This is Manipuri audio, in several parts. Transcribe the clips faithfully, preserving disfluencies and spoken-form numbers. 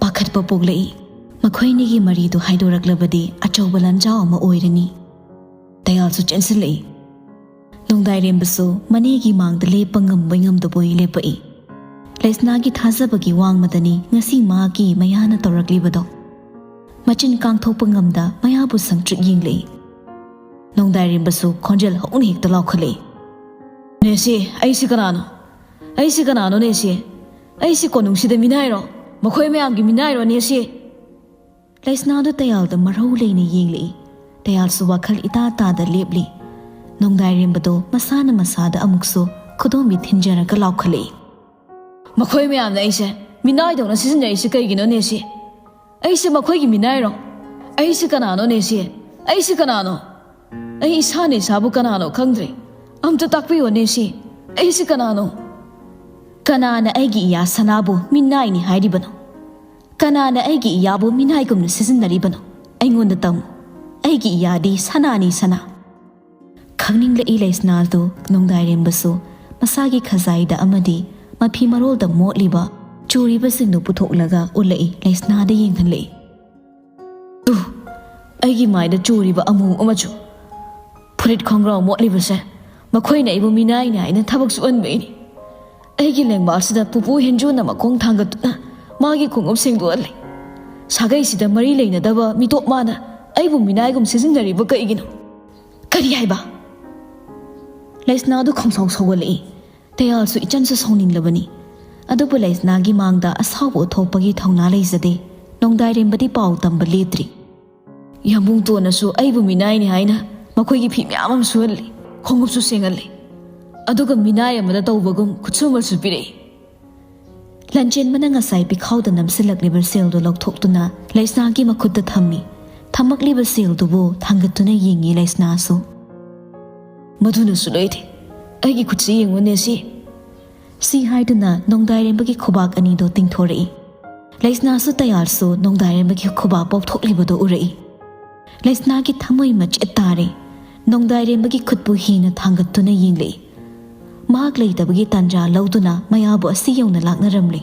ꯄꯥꯈꯠꯄ ꯄꯣꯛꯂꯛꯏ꯫ ꯃꯈꯣꯏꯅꯤꯒꯤ ꯃꯔꯤꯗꯨ ꯍꯥꯏꯗꯣꯔꯛꯂꯕꯗꯤ ꯑꯆꯧꯕ ꯂꯥꯟꯖꯥꯎ ꯑꯃ ꯑꯣꯏꯔꯅꯤ꯫ ꯇꯌꯥꯜꯁꯨ ꯆꯦꯟꯁꯤꯜꯂꯛꯏ꯫ ꯅꯣꯡꯗꯥꯏꯔꯦꯝꯕꯁꯨ ꯃꯅꯦꯒꯤ ꯃꯥꯡꯗ ꯂꯦꯞꯄ ꯉꯝꯕꯣꯏ ꯉꯝꯗꯕꯣꯏ ꯂꯦꯞꯄꯛꯏ꯫ ꯂꯩꯁꯅꯥꯒꯤ ꯊꯥꯖꯕꯒꯤ ꯋꯥꯡꯃꯗꯅꯤ ꯉꯁꯤ ꯃꯍꯥꯛꯀꯤ ꯃꯌꯥꯅ ꯇꯧꯔꯛꯂꯤꯕꯗꯣ꯫ ꯃꯆꯤꯟ ꯀꯥꯡꯊꯣꯛꯄ ꯉꯝꯗ ꯃꯌꯥꯕꯨ ꯁꯪꯇ꯭ꯔꯤꯛ ꯌꯦꯡꯂꯛꯏ꯫ ꯅꯣꯡꯗꯥꯏꯔꯦꯝꯕꯁꯨ ꯈꯣꯟꯖꯦꯜ ꯍꯧꯅ ꯍꯦꯛꯇ ꯂꯥꯎꯈꯠꯂꯛꯏ꯫ "ꯅꯦꯁꯤ, ꯑꯩꯁꯤ ꯀꯅꯥꯅꯣ? ꯑꯩꯁꯤ ꯀꯅꯥꯅꯣ, ꯅꯦꯁꯤ? ꯑꯩꯁꯤ ꯀꯣꯅꯨꯡꯁꯤꯗ ꯃꯤꯅꯥꯏꯔꯣ? ꯃꯈꯣꯏ ꯃꯌꯥꯝꯒꯤ ꯃꯤꯅꯥꯏꯔꯣ, ꯅꯦꯁꯤ?" ꯂꯩꯁꯅꯥꯗꯨ ꯇꯌꯥꯜꯗ ꯃꯔꯧ ꯂꯩꯅ ꯌꯦꯡꯂꯛꯏ꯫ ꯇꯌꯥꯜꯁꯨ ꯋꯥꯈꯜ ꯏꯇꯥ ꯇꯥꯗ ꯂꯦꯞꯂꯤ꯫ ꯅꯣꯡꯗꯥꯏꯔꯦꯝꯕꯗꯣ ꯃꯁꯥꯅ ꯃꯁꯥꯗ ꯑꯃꯨꯛꯁꯨ ꯈꯨꯗꯣꯝꯕꯤ ꯊꯤꯟꯖꯔꯒ ꯂꯥꯎꯈꯠꯂꯛꯏ꯫ "ꯃꯈꯣꯏ ꯃꯌꯥꯝꯅ ꯑꯩꯁꯦ ꯃꯤꯅꯥꯏꯗꯧꯅ ꯁꯤꯖꯤꯟꯅꯔꯤꯁꯦ ꯀꯩꯒꯤꯅꯣ, ꯅꯦꯁꯤ? ꯑꯩꯁꯦ ꯃꯈꯣꯏꯒꯤ ꯃꯤꯅꯥꯏꯔꯣ? ꯑꯩꯁꯦ ꯀꯅꯥꯅꯣ, ꯅꯦꯁꯤ? ꯑꯩꯁꯦ ꯀꯅꯥꯅꯣ? ꯑꯩ ꯏꯁꯥꯅ ꯏꯁꯥꯕꯨ ꯀꯅꯥꯅꯣ ꯈꯪꯗ꯭ꯔꯦ꯫ ꯑꯝꯇ ꯇꯥꯛꯄꯤꯌꯣ, ꯅꯦꯁꯤ꯫ ꯑꯩꯁꯦ ꯀꯅꯥꯅꯣ?" "ꯀꯅꯥꯅ ꯑꯩꯒꯤ ꯏꯌꯥ ꯁꯅꯥꯕꯨ ꯃꯤꯅꯥꯏꯅꯤ ꯍꯥꯏꯔꯤꯕꯅꯣ? ꯀꯅꯥꯅ ꯑꯩꯒꯤ ꯏꯌꯥꯕꯨ ꯃꯤꯅꯥꯏꯒꯨꯝꯅ ꯁꯤꯖꯤꯟꯅꯔꯤꯕꯅꯣ? ꯑꯩꯉꯣꯟꯗ ꯇꯝꯃꯨ꯫ ꯑꯩꯒꯤ ꯏꯌꯥꯗꯤ ꯁꯅꯥꯅꯤ, ꯁꯅꯥ꯫" ꯈꯪꯅꯤꯡꯂꯛꯏ ꯂꯩꯁꯅꯥꯗꯨ ꯅꯣꯡꯗꯥꯏꯔꯦꯝꯕꯁꯨ ꯃꯁꯥꯒꯤ ꯈꯖꯥꯏꯗ ꯑꯃꯗꯤ ꯃꯐꯤ ꯃꯔꯣꯜꯗ ꯃꯣꯠꯂꯤꯕ ꯆꯨꯔꯤꯕꯁꯤꯡꯗꯨ ꯄꯨꯊꯣꯛꯂꯒ ꯎꯠꯂꯛꯏ, ꯂꯩꯁꯅꯥꯗ ꯌꯦꯡꯍꯜꯂꯛꯏ꯫ "ꯇꯨ, ꯑꯩꯒꯤ ꯃꯥꯏꯗ ꯆꯨꯔꯤꯕ ꯑꯃꯨ ꯑꯃꯁꯨ ꯐꯨꯔꯤꯠ ꯈꯣꯡꯒ꯭ꯔꯥꯎ ꯃꯣꯠꯂꯤꯕꯁꯦ ꯃꯈꯣꯏꯅ ꯑꯩꯕꯨ ꯃꯤꯅꯥꯏꯅꯤ ꯍꯥꯏꯅ ꯊꯕꯛ ꯁꯨꯍꯟꯕꯩꯅꯤ꯫ ꯑꯩꯒꯤ ꯂꯦꯡꯕꯥꯜꯁꯤꯗ ꯄꯨꯄꯨ ꯍꯦꯟꯖꯨꯅ ꯃꯈꯣꯡ ꯊꯥꯡꯒꯠꯇꯨꯅ ꯃꯥꯒꯤ ꯈꯣꯡꯎꯞ ꯁꯦꯡꯗꯣꯛꯍꯜꯂꯤ꯫ ꯁꯥꯒꯩꯁꯤꯗ ꯃꯔꯤ ꯂꯩꯅꯗꯕ ꯃꯤꯇꯣꯞ ꯃꯥꯅ ꯑꯩꯕꯨ ꯃꯤꯅꯥꯏꯒꯨꯝ ꯁꯤꯖꯤꯟꯅꯔꯤꯕ ꯀꯩꯒꯤꯅꯣ?" "ꯀꯔꯤ ꯍꯥꯏꯕ?" ꯂꯩꯁꯅꯥꯗꯨ ꯈꯪꯁꯥꯎ ꯁꯥꯎꯒꯠꯂꯛꯏ꯫ ꯇꯌꯥꯜꯁꯨ ꯏꯆꯟꯁꯨ ꯁꯥꯎꯅꯤꯡꯂꯕꯅꯤ꯫ ꯑꯗꯨꯕꯨ ꯂꯩꯁꯅꯥꯒꯤ ꯃꯥꯡꯗ ꯑꯁꯥꯎꯕ ꯎꯠꯊꯣꯛꯄꯒꯤ ꯊꯧꯅꯥ ꯂꯩꯖꯗꯦ꯫ ꯅꯣꯡꯗꯥꯏꯔꯦꯝꯕꯗꯤ ꯄꯥꯎ ꯇꯝꯕ ꯂꯦꯞꯇ꯭ꯔꯤ꯫ "ꯌꯥꯝꯕꯨꯡꯇꯣꯟꯅꯁꯨ ꯑꯩꯕꯨ ꯃꯤꯅꯥꯏꯅꯤ ꯍꯥꯏꯅ ꯃꯈꯣꯏꯒꯤ ꯐꯤ ꯃꯌꯥꯝ ꯑꯃ ꯁꯨꯍꯜꯂꯤ, ꯈꯣꯡꯎꯞꯁꯨ ꯁꯦꯡꯍꯜꯂꯤ꯫ ꯑꯗꯨꯒ ꯃꯤꯅꯥꯏ ꯑꯃꯗ ꯇꯧꯕꯒꯨꯝ ꯈꯨꯠꯁꯨꯃꯜꯁꯨ ꯄꯤꯔꯛꯏ꯫" ꯂꯟꯆꯦꯟꯕꯅ ꯉꯁꯥꯏ ꯄꯤꯈꯥꯎꯗ ꯅꯝꯁꯤꯜꯂꯛꯂꯤꯕ ꯁꯦꯜꯗꯨ ꯂꯧꯊꯣꯛꯇꯨꯅ ꯂꯩꯁꯅꯥꯒꯤ ꯃꯈꯨꯠꯇ ꯊꯝꯃꯤ꯫ ꯊꯝꯃꯛꯂꯤꯕ ꯁꯦꯜꯗꯨꯕꯨ ꯊꯥꯡꯒꯠꯇꯨꯅ ꯌꯦꯡꯉꯤ ꯂꯩꯁꯅꯥꯁꯨ꯫ "ꯃꯗꯨꯅꯁꯨ ꯂꯣꯏꯗꯦ꯫ ꯑꯩꯒꯤ ꯈꯨꯠꯁꯤ ꯌꯦꯡꯉꯨꯅꯦ ꯁꯤ꯫" ꯁꯤ ꯍꯥꯏꯗꯨꯅ ꯅꯣꯡꯗꯥꯏꯔꯦꯝꯕꯒꯤ ꯈꯨꯕꯥꯛ ꯑꯅꯤꯗꯨ ꯇꯤꯡꯊꯣꯔꯛꯏ꯫ ꯂꯩꯁꯅꯥꯁꯨ ꯇꯌꯥꯜꯁꯨ ꯅꯣꯡꯗꯥꯏꯔꯦꯝꯕꯒꯤ ꯈꯨꯕꯥꯛ ꯄꯣꯛꯊꯣꯛꯂꯤꯕꯗꯨ ꯎꯔꯛꯏ꯫ ꯂꯩꯁꯅꯥꯒꯤ ꯊꯃꯣꯏ ꯃꯆꯦꯠ ꯇꯥꯔꯦ꯫ ꯅꯣꯡꯗꯥꯏꯔꯦꯝꯕꯒꯤ ꯈꯨꯠꯄꯨ ꯍꯦꯟꯅ ꯊꯥꯡꯒꯠꯇꯨꯅ ꯌꯦꯡꯂꯛꯏ꯫ ꯃꯍꯥꯛ ꯂꯩꯇꯕꯒꯤ ꯇꯥꯟꯖꯥ ꯂꯧꯗꯨꯅ ꯃꯌꯥꯕꯨ ꯑꯁꯤ ꯌꯧꯅ ꯂꯥꯛꯅꯔꯝꯂꯦ꯫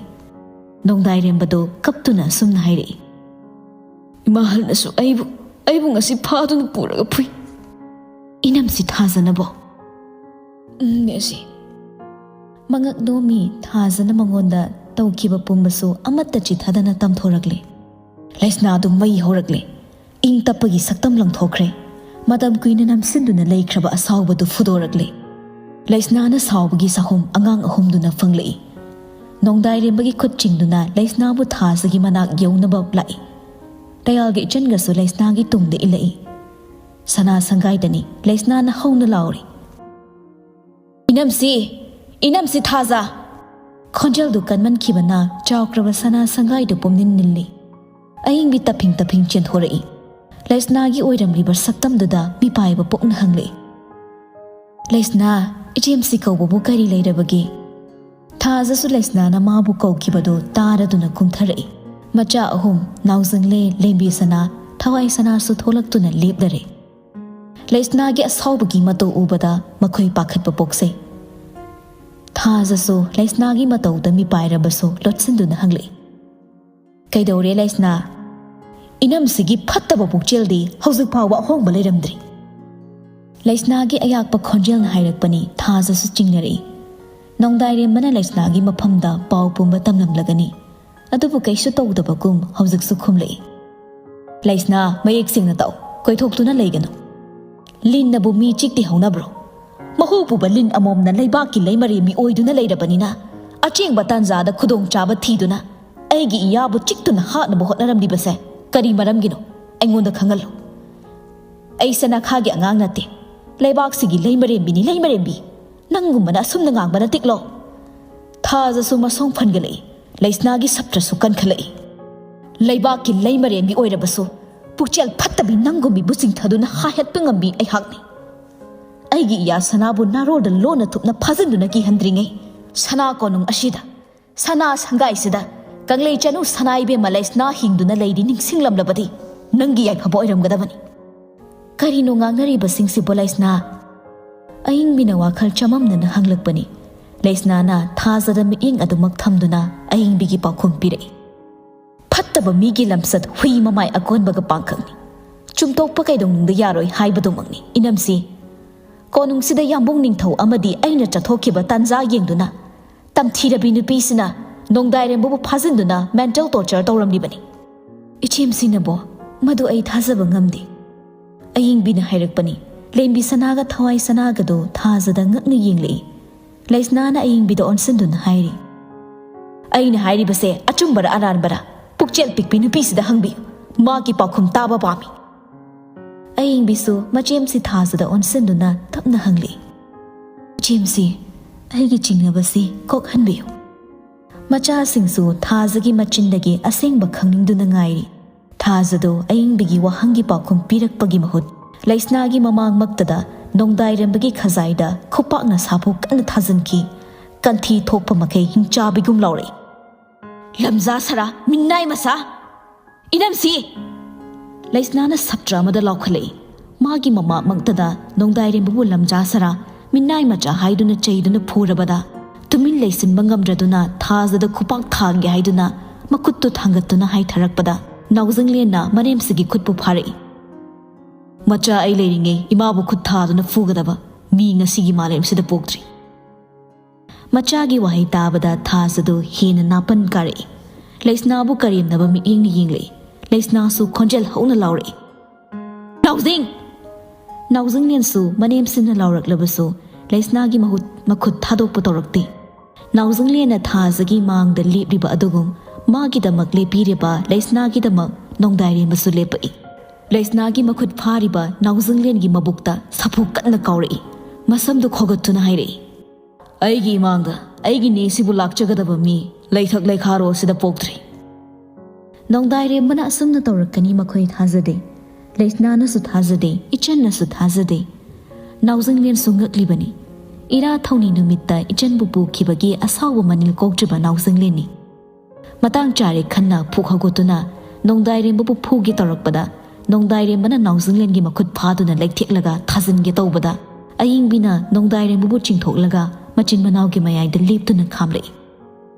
ꯅꯣꯡꯗꯥꯏꯔꯦꯝꯕꯗꯣ ꯀꯞꯇꯨꯅ ꯑꯁꯨꯝꯅ ꯍꯥꯏꯔꯛꯏ꯫ "ꯏꯃꯥ ꯑꯍꯜꯅꯁꯨ ꯑꯩꯕꯨ, ꯑꯩꯕꯨ ꯉꯁꯤ ꯐꯥꯗꯨꯅ ꯄꯨꯔꯒ ꯐꯨꯏ꯫ ꯏꯅꯝꯁꯤ ꯊꯥꯖꯅꯕꯣ?" "ꯎꯝ, ꯅꯦꯁꯤ꯫" ꯃꯉꯛ ꯅꯣꯝꯃꯤ ꯊꯥꯖꯅ ꯃꯉꯣꯟꯗ ꯇꯧꯈꯤꯕ ꯄꯨꯝꯕꯁꯨ ꯑꯃꯠꯇ ꯆꯤꯊꯗꯅ ꯇꯝꯊꯣꯔꯛꯂꯦ꯫ ꯂꯩꯁꯅꯥꯗꯨ ꯃꯩ ꯍꯧꯔꯛꯂꯦ꯫ ꯏꯪ ꯇꯞꯄꯒꯤ ꯁꯛꯇꯝ ꯂꯪꯊꯣꯛꯈ꯭ꯔꯦ꯫ ꯃꯇꯝ ꯀꯨꯏꯅ ꯅꯝꯁꯤꯟꯗꯨꯅ ꯂꯩꯈ꯭ꯔꯕ ꯑꯁꯥꯎꯕꯗꯨ ꯐꯨꯗꯣꯔꯛꯂꯦ꯫ ꯂꯩꯁꯅꯥꯅ ꯁꯥꯎꯕꯒꯤ ꯆꯥꯍꯨꯝ ꯑꯉꯥꯡ ꯑꯍꯨꯝꯗꯨꯅ ꯐꯪꯂꯛꯏ꯫ ꯅꯣꯡꯗꯥꯏꯔꯦꯝꯕꯒꯤ ꯈꯨꯠ ꯆꯤꯡꯗꯨꯅ ꯂꯩꯁꯅꯥꯕꯨ ꯊꯥꯖꯒꯤ ꯃꯅꯥꯛ ꯌꯧꯅꯕ ꯂꯥꯛꯏ꯫ ꯇꯌꯥꯜꯒ ꯏꯆꯟꯒꯁꯨ ꯂꯩꯁꯅꯥꯒꯤ ꯇꯨꯡꯗ ꯏꯜꯂꯛꯏ꯫ ꯁꯅꯥ ꯁꯪꯒꯥꯏꯗꯅꯤ ꯂꯩꯁꯅꯥꯅ ꯍꯧꯅ ꯂꯥꯎꯔꯤ꯫ "ꯏꯅꯝꯁꯤ! ꯏꯅꯝꯁꯤ ꯊꯥꯖ!" ꯈꯣꯟꯖꯦꯜꯗꯨ ꯀꯟꯃꯟꯈꯤꯕꯅ ꯆꯥꯎꯈ꯭ꯔꯕ ꯁꯅꯥ ꯁꯪꯒꯥꯏꯗꯨ ꯄꯨꯝꯅꯤꯟ ꯅꯤꯜꯂꯤ꯫ ꯑꯏꯪꯕꯤ ꯇꯞꯐꯤꯡ ꯇꯞꯐꯤꯡ ꯆꯦꯟꯊꯣꯔꯛꯏ꯫ ꯂꯩꯁꯅꯥꯒꯤ ꯑꯣꯏꯔꯝꯂꯤꯕ ꯁꯛꯇꯝꯗꯨꯗ ꯃꯤꯄꯥꯏꯕ ꯄꯣꯛꯅ ꯍꯪꯂꯛꯏ꯫ "ꯂꯩꯁꯅꯥ, ꯏꯆꯦꯝꯁꯤ ꯀꯧꯕꯕꯨ ꯀꯔꯤ ꯂꯩꯔꯕꯒꯦ?" ꯊꯥꯖꯁꯨ ꯂꯩꯁꯅꯥꯅ ꯃꯥꯕꯨ ꯀꯧꯈꯤꯕꯗꯨ ꯇꯥꯔꯗꯨꯅ ꯀꯨꯝꯊꯔꯛꯏ꯫ ꯃꯆꯥ ꯑꯍꯨꯝ, ꯅꯥꯎꯖꯪꯂꯦ, ꯂꯦꯝꯕꯤ ꯁꯅꯥ, ꯊꯋꯥꯏ ꯁꯅꯥꯁꯨ ꯊꯣꯛꯂꯛꯇꯨꯅ ꯂꯦꯞꯂꯔꯦ꯫ ꯂꯩꯁꯅꯥꯒꯤ ꯑꯁꯥꯎꯕꯒꯤ ꯃꯇꯧ ꯎꯕꯗ ꯃꯈꯣꯏ ꯄꯥꯈꯠꯄ ꯄꯣꯛꯆꯩ꯫ ꯊꯥꯖꯁꯨ ꯂꯩꯁꯅꯥꯒꯤ ꯃꯇꯧꯗ ꯃꯤꯄꯥꯏꯔꯕꯁꯨ ꯂꯣꯠꯁꯤꯟꯗꯨꯅ ꯍꯪꯂꯛꯏ꯫ "ꯀꯩꯗꯧꯔꯦ ꯂꯩꯁꯅꯥ? ꯏꯅꯝꯁꯤꯒꯤ ꯐꯠꯇꯕ ꯄꯨꯛꯆꯦꯜꯗꯤ ꯍꯧꯖꯤꯛ ꯐꯥꯎꯕ ꯑꯍꯣꯡꯕ ꯂꯩꯔꯝꯗ꯭ꯔꯤ?" ꯂꯩꯁꯅꯥꯒꯤ ꯑꯌꯥꯛꯄ ꯈꯣꯟꯖꯦꯜꯅ ꯍꯥꯏꯔꯛꯄꯅꯤ꯫ ꯊꯥꯖꯁꯨ ꯆꯤꯡꯅꯔꯛꯏ꯫ ꯅꯣꯡꯗꯥꯏꯔꯦꯝꯕꯅ ꯂꯩꯁꯅꯥꯒꯤ ꯃꯐꯝꯗ ꯄꯥꯎ ꯄꯨꯝꯕ ꯇꯝꯂꯝꯂꯒꯅꯤ꯫ ꯑꯗꯨꯕꯨ ꯀꯩꯁꯨ ꯇꯧꯗꯕꯒꯨꯝ ꯍꯧꯖꯤꯛꯁꯨ ꯈꯨꯝꯂꯛꯏ꯫ "ꯂꯩꯁꯅꯥ, ꯃꯌꯦꯛ ꯁꯦꯡꯅ ꯇꯥꯎ, ꯀꯣꯏꯊꯣꯛꯇꯨꯅ ꯂꯩꯒꯅꯨ꯫ ꯂꯤꯟꯅꯕꯨ ꯃꯤ ꯆꯤꯛꯇꯤ ꯍꯧꯅꯕ꯭ꯔꯣ? ꯃꯍꯨ ꯄꯨꯕ ꯂꯤꯟ ꯑꯃꯣꯝꯅ ꯂꯩꯕꯥꯛꯀꯤ ꯂꯩꯃꯔꯦꯝꯕꯤ ꯑꯣꯏꯗꯨꯅ ꯂꯩꯔꯕꯅꯤꯅ, ꯑꯆꯦꯡꯕ ꯇꯥꯟꯖꯥꯗ ꯈꯨꯗꯣꯡꯆꯥꯕ ꯊꯤꯗꯨꯅ ꯑꯩꯒꯤ ꯏꯌꯥꯕꯨ ꯆꯤꯛꯇꯨꯅ ꯍꯥꯠꯅꯕ ꯍꯣꯠꯅꯔꯝꯂꯤꯕꯁꯦ ꯀꯔꯤ ꯃꯔꯝꯒꯤꯅꯣ? ꯑꯩꯉꯣꯟꯗ ꯈꯪꯍꯜꯂꯨ꯫ ꯑꯩ ꯁꯅꯥꯈꯥꯒꯤ ꯑꯉꯥꯡ ꯅꯠꯇꯦ꯫ ꯂꯩꯕꯥꯛꯁꯤꯒꯤ ꯂꯩꯃꯔꯦꯝꯕꯤꯅꯤ, ꯂꯩꯃꯔꯦꯝꯕꯤ꯫ ꯅꯪꯒꯨꯝꯕꯅ ꯑꯁꯨꯝꯅ ꯉꯥꯡꯕ ꯅꯠꯇꯦꯛꯂꯣ?" ꯊꯥꯖꯁꯨ ꯃꯁꯣꯡ ꯐꯟꯒꯠꯂꯛꯏ꯫ ꯂꯩꯁꯅꯥꯒꯤ ꯁꯞꯇ꯭ꯔꯁꯨ ꯀꯟꯈꯠꯂꯛꯏ꯫ "ꯂꯩꯕꯥꯛꯀꯤ ꯂꯩꯃꯔꯦꯝꯕꯤ ꯑꯣꯏꯔꯕꯁꯨ ꯄꯨꯛꯆꯦꯜ ꯐꯠꯇꯕꯤ ꯅꯪꯒꯨꯝꯕꯤꯕꯨ ꯆꯤꯡꯊꯗꯨꯅ ꯍꯥꯏꯍꯠꯄ ꯉꯝꯕꯤ ꯑꯩꯍꯥꯛꯅꯤ꯫ ꯑꯩꯒꯤ ꯏꯌꯥ ꯁꯅꯥꯕꯨ ꯅꯥꯔꯣꯜꯗ ꯂꯣꯟꯅ ꯊꯨꯞꯅ ꯐꯥꯖꯤꯟꯗꯨꯅ ꯀꯤꯍꯟꯗ꯭ꯔꯤꯉꯩ ꯁꯅꯥ ꯀꯣꯅꯨꯡ ꯑꯁꯤꯗ, ꯁꯅꯥ ꯁꯪꯒꯥꯏꯁꯤꯗ ꯀꯪꯂꯩ ꯆꯅꯨ ꯁꯅꯥ ꯏꯕꯦꯝꯃ ꯂꯩꯁꯅꯥ ꯍꯤꯡꯗꯨꯅ ꯂꯩꯔꯤ ꯅꯤꯡꯁꯤꯡꯂꯝꯂꯕꯗꯤ ꯅꯪꯒꯤ ꯌꯥꯏꯐꯕ ꯑꯣꯏꯔꯝꯒꯗꯕꯅꯤ꯫" "ꯀꯔꯤꯅꯣ ꯉꯥꯡꯅꯔꯤꯕꯁꯤꯡꯁꯤꯕꯨ ꯂꯩꯁꯅꯥ?" ꯑꯏꯪꯕꯤꯅ ꯋꯥꯈꯜ ꯆꯃꯝꯅꯅ ꯍꯪꯂꯛꯄꯅꯤ꯫ ꯂꯩꯁꯅꯥꯅ ꯊꯥꯖꯗ ꯃꯤꯠꯌꯦꯡ ꯑꯗꯨꯃꯛ ꯊꯝꯗꯨꯅ ꯑꯏꯪꯕꯤꯒꯤ ꯄꯥꯎꯈꯨꯝ ꯄꯤꯔꯛꯏ꯫ "ꯐꯠꯇꯕ ꯃꯤꯒꯤ ꯂꯝꯆꯠ ꯍꯨꯏ ꯃꯃꯥꯏ ꯑꯀꯣꯟꯕꯒ ꯄꯥꯡꯈꯛꯅꯤ꯫ ꯆꯨꯝꯊꯣꯛꯄ ꯀꯩꯗꯧꯅꯨꯡꯗ ꯌꯥꯔꯣꯏ ꯍꯥꯏꯕꯗꯨꯃꯛꯅꯤ, ꯏꯅꯝꯁꯤ꯫ ꯀꯣꯅꯨꯡꯁꯤꯗ ꯌꯥꯝꯕꯨꯡ ꯅꯤꯡꯊꯧ ꯑꯃꯗꯤ ꯑꯩꯅ ꯆꯠꯊꯣꯛꯈꯤꯕ ꯇꯥꯟꯖꯥ ꯌꯦꯡꯗꯨꯅ ꯇꯝꯊꯤꯔꯕꯤ ꯅꯨꯄꯤꯁꯤꯅ ꯅꯣꯡꯗꯥꯏꯔꯦꯝꯕꯕꯨ ꯐꯥꯖꯤꯟꯗꯨꯅ mental torture ꯇꯧꯔꯝꯂꯤꯕꯅꯤ꯫" "ꯏꯆꯦꯝꯁꯤꯅꯕꯣ? ꯃꯗꯨ ꯑꯩ ꯊꯥꯖꯕ ꯉꯝꯗꯦ꯫" ꯑꯌꯤꯡꯕꯤꯅ ꯍꯥꯏꯔꯛꯄꯅꯤ꯫ ꯂꯦꯝꯕꯤ ꯁꯅꯥꯒ ꯊꯋꯥꯏ ꯁꯅꯥꯒꯗꯨ ꯊꯥꯖꯗ ꯉꯛꯅ ꯌꯦꯡꯂꯛꯏ꯫ ꯂꯩꯁꯅꯥꯅ ꯑꯌꯤꯡꯕꯤꯗ ꯑꯣꯟꯁꯤꯟꯗꯨꯅ ꯍꯥꯏꯔꯤ, "ꯑꯩꯅ ꯍꯥꯏꯔꯤꯕꯁꯦ ꯑꯆꯨꯝꯕꯔ ꯑꯔꯥꯟꯕꯔ? ꯄꯨꯛꯆꯦꯜ ꯄꯤꯛꯄꯤ ꯅꯨꯄꯤꯁꯤꯗ ꯍꯪꯕꯤꯌꯨ꯫ ꯃꯥꯒꯤ ꯄꯥꯎꯈꯨꯝ ꯇꯥꯕ ꯄꯥꯝꯃꯤ꯫" ꯑꯌꯤꯡꯕꯤꯁꯨ ꯃꯆꯦꯝꯁꯤ ꯊꯥꯖꯗ ꯑꯣꯟꯁꯤꯟꯗꯨꯅ ꯇꯞꯅ ꯍꯪꯂꯛꯏ, "ꯏꯆꯦꯝꯁꯤ, ꯑꯩꯒꯤ ꯆꯤꯡꯅꯕꯁꯤ ꯀꯣꯛꯍꯟꯕꯤꯌꯨ꯫" ꯃꯆꯥꯁꯤꯡꯁꯨ ꯊꯥꯖꯒꯤ ꯃꯆꯤꯟꯗꯒꯤ ꯑꯁꯦꯡꯕ ꯈꯪꯅꯤꯡꯗꯨꯅ ꯉꯥꯏꯔꯤ꯫ ꯊꯥꯖꯗꯣ ꯑꯏꯪꯕꯤꯒꯤ ꯋꯥꯍꯪꯒꯤ ꯄꯥꯎꯈꯨꯝ ꯄꯤꯔꯛꯄꯒꯤ ꯃꯍꯨꯠ ꯂꯩꯁꯅꯥꯒꯤ ꯃꯃꯥꯡꯃꯛꯇꯗ ꯅꯣꯡꯗꯥꯏꯔꯦꯝꯕꯒꯤ ꯈꯖꯥꯏꯗ ꯈꯨꯄꯥꯛꯅ ꯁꯥꯐꯨ ꯀꯟꯅ ꯊꯥꯖꯤꯟꯈꯤ꯫ ꯀꯟꯊꯤ ꯊꯣꯛꯄ ꯃꯈꯩ ꯍꯤꯡꯆꯥꯕꯤꯒꯨꯝ ꯂꯥꯎꯔꯛꯏ, "ꯂꯝꯖꯥ ꯁꯔꯥ, ꯃꯤꯅꯥꯏ ꯃꯆꯥ! ꯏꯅꯝꯁꯤ!" ꯂꯩꯁꯅꯥꯅ ꯁꯞꯇ꯭ꯔ ꯑꯃꯗ ꯂꯥꯎꯈꯠꯂꯛꯏ꯫ ꯃꯥꯒꯤ ꯃꯃꯥꯡꯃꯛꯇꯗ ꯅꯣꯡꯗꯥꯏꯔꯦꯝꯕꯕꯨ ꯂꯝꯖꯥ ꯁꯔꯥ, ꯃꯤꯅꯥꯏ ꯃꯆꯥ ꯍꯥꯏꯗꯨꯅ ꯆꯩꯗꯨꯅ ꯐꯨꯔꯕꯗ, ꯇꯨꯃꯤꯟ ꯂꯩꯁꯤꯟꯕ ꯉꯝꯗ꯭ꯔꯗꯨꯅ ꯊꯥꯖꯗ ꯈꯨꯄꯥꯛ ꯊꯥꯒꯦ ꯍꯥꯏꯗꯨꯅ ꯃꯈꯨꯠꯇꯨ ꯊꯥꯡꯒꯠꯇꯨꯅ ꯍꯥꯏꯊꯔꯛꯄꯗ, ꯅꯥꯎꯖꯤꯡꯂꯦꯟꯅ ꯃꯅꯦꯝꯁꯤꯒꯤ ꯈꯨꯠꯄꯨ ꯐꯥꯔꯛꯏ꯫ "ꯃꯆꯥ ꯑꯩ ꯂꯩꯔꯤꯉꯩ ꯏꯃꯥꯕꯨ ꯈꯨꯠ ꯊꯥꯗꯨꯅ ꯐꯨꯒꯗꯕ ꯃꯤ ꯉꯁꯤꯒꯤ ꯃꯥꯂꯦꯝꯁꯤꯗ ꯄꯣꯛꯇ꯭ꯔꯤ꯫" ꯃꯆꯥꯒꯤ ꯋꯥꯍꯩ ꯇꯥꯕꯗ ꯊꯥꯖꯗꯨ ꯍꯦꯟꯅ ꯅꯥꯄꯟ ꯀꯥꯔꯛꯏ꯫ ꯂꯩꯁꯅꯥꯕꯨ ꯀꯔꯦꯝꯅꯕ ꯃꯤꯠꯌꯦꯡꯅ ꯌꯦꯡꯂꯛꯏ꯫ ꯂꯩꯁꯅꯥꯁꯨ ꯈꯣꯟꯖꯦꯜ ꯍꯧꯅ ꯂꯥꯎꯔꯛꯏ, "ꯅꯥꯎꯖꯤꯡ!" ꯅꯥꯎꯖꯤꯡꯂꯦꯟꯁꯨ ꯃꯅꯦꯝꯁꯤꯅ ꯂꯥꯎꯔꯛꯂꯕꯁꯨ ꯂꯩꯁꯅꯥꯒꯤ ꯃꯍꯨꯠ ꯃꯈꯨꯠ ꯊꯥꯗꯣꯛꯄ ꯇꯧꯔꯛꯇꯦ꯫ ꯅꯥꯎꯖꯤꯡꯂꯦꯟꯅ ꯊꯥꯖꯒꯤ ꯃꯥꯡꯗ ꯂꯦꯞꯂꯤꯕ ꯑꯗꯨꯒꯨꯝ ꯃꯥꯒꯤꯗꯃꯛ ꯂꯦꯞꯄꯤꯔꯤꯕ ꯂꯩꯁꯅꯥꯒꯤꯗꯃꯛ ꯅꯣꯡꯗꯥꯏꯔꯦꯝꯕꯁꯨ ꯂꯦꯞꯄꯛꯏ꯫ ꯂꯩꯁꯅꯥꯒꯤ ꯃꯈꯨꯠ ꯐꯥꯔꯤꯕ ꯅꯥꯎꯖꯤꯡꯂꯦꯟꯒꯤ ꯃꯕꯨꯛꯇ ꯁꯥꯐꯨ ꯀꯟꯅ ꯀꯥꯎꯔꯛꯏ꯫ ꯃꯁꯝꯗꯨ ꯈꯣꯒꯠꯇꯨꯅ ꯍꯥꯏꯔꯛꯏ, "ꯑꯩꯒꯤ ꯏꯃꯥꯡꯗ ꯑꯩꯒꯤ ꯅꯦꯁꯤꯕꯨ ꯂꯥꯛꯆꯒꯗꯕ ꯃꯤ ꯂꯩꯊꯛ ꯂꯩꯈꯥꯔꯣꯜꯁꯤꯗ ꯄꯣꯛꯇ꯭ꯔꯤ꯫" ꯅꯣꯡꯗꯥꯏꯔꯦꯝꯕꯅ ꯑꯁꯨꯝꯅ ꯇꯧꯔꯛꯀꯅꯤ ꯃꯈꯣꯏ ꯊꯥꯖꯗꯦ꯫ ꯂꯩꯁꯅꯥꯅꯁꯨ ꯊꯥꯖꯗꯦ, ꯏꯆꯟꯅꯁꯨ ꯊꯥꯖꯗꯦ꯫ ꯅꯥꯎꯖꯤꯡꯂꯦꯟꯁꯨ ꯉꯛꯂꯤꯕꯅꯤ꯫ ꯏꯔꯥ ꯊꯧꯅꯤ ꯅꯨꯃꯤꯠꯇ ꯏꯆꯟꯕꯨ ꯄꯨꯈꯤꯕꯒꯤ ꯑꯁꯥꯎꯕ ꯃꯅꯤꯜ ꯀꯣꯛꯇ꯭ꯔꯤꯕ ꯅꯥꯎꯖꯤꯡꯂꯦꯟꯅꯤ꯫ ꯃꯇꯥꯡ ꯆꯥꯔꯦ ꯈꯟꯅ ꯐꯨꯛ ꯍꯧꯒꯠꯇꯨꯅ ꯅꯣꯡꯗꯥꯏꯔꯦꯝꯕꯕꯨ ꯐꯨꯒꯦ ꯇꯧꯔꯛꯄꯗ, ꯅꯣꯡꯗꯥꯏꯔꯦꯝꯕꯅ ꯅꯥꯎꯖꯤꯡꯂꯦꯟꯒꯤ ꯃꯈꯨꯠ ꯐꯥꯗꯨꯅ ꯂꯩꯊꯦꯛꯂꯒ ꯊꯥꯖꯤꯟꯒꯦ ꯇꯧꯕꯗ, ꯑꯌꯤꯡꯕꯤꯅ ꯅꯣꯡꯗꯥꯏꯔꯦꯝꯕꯕꯨ ꯆꯤꯡꯊꯣꯛꯂꯒ ꯃꯆꯤꯟ ꯃꯅꯥꯎꯒꯤ ꯃꯌꯥꯏꯗ ꯂꯦꯞꯇꯨꯅ ꯈꯥꯝꯂꯛꯏ꯫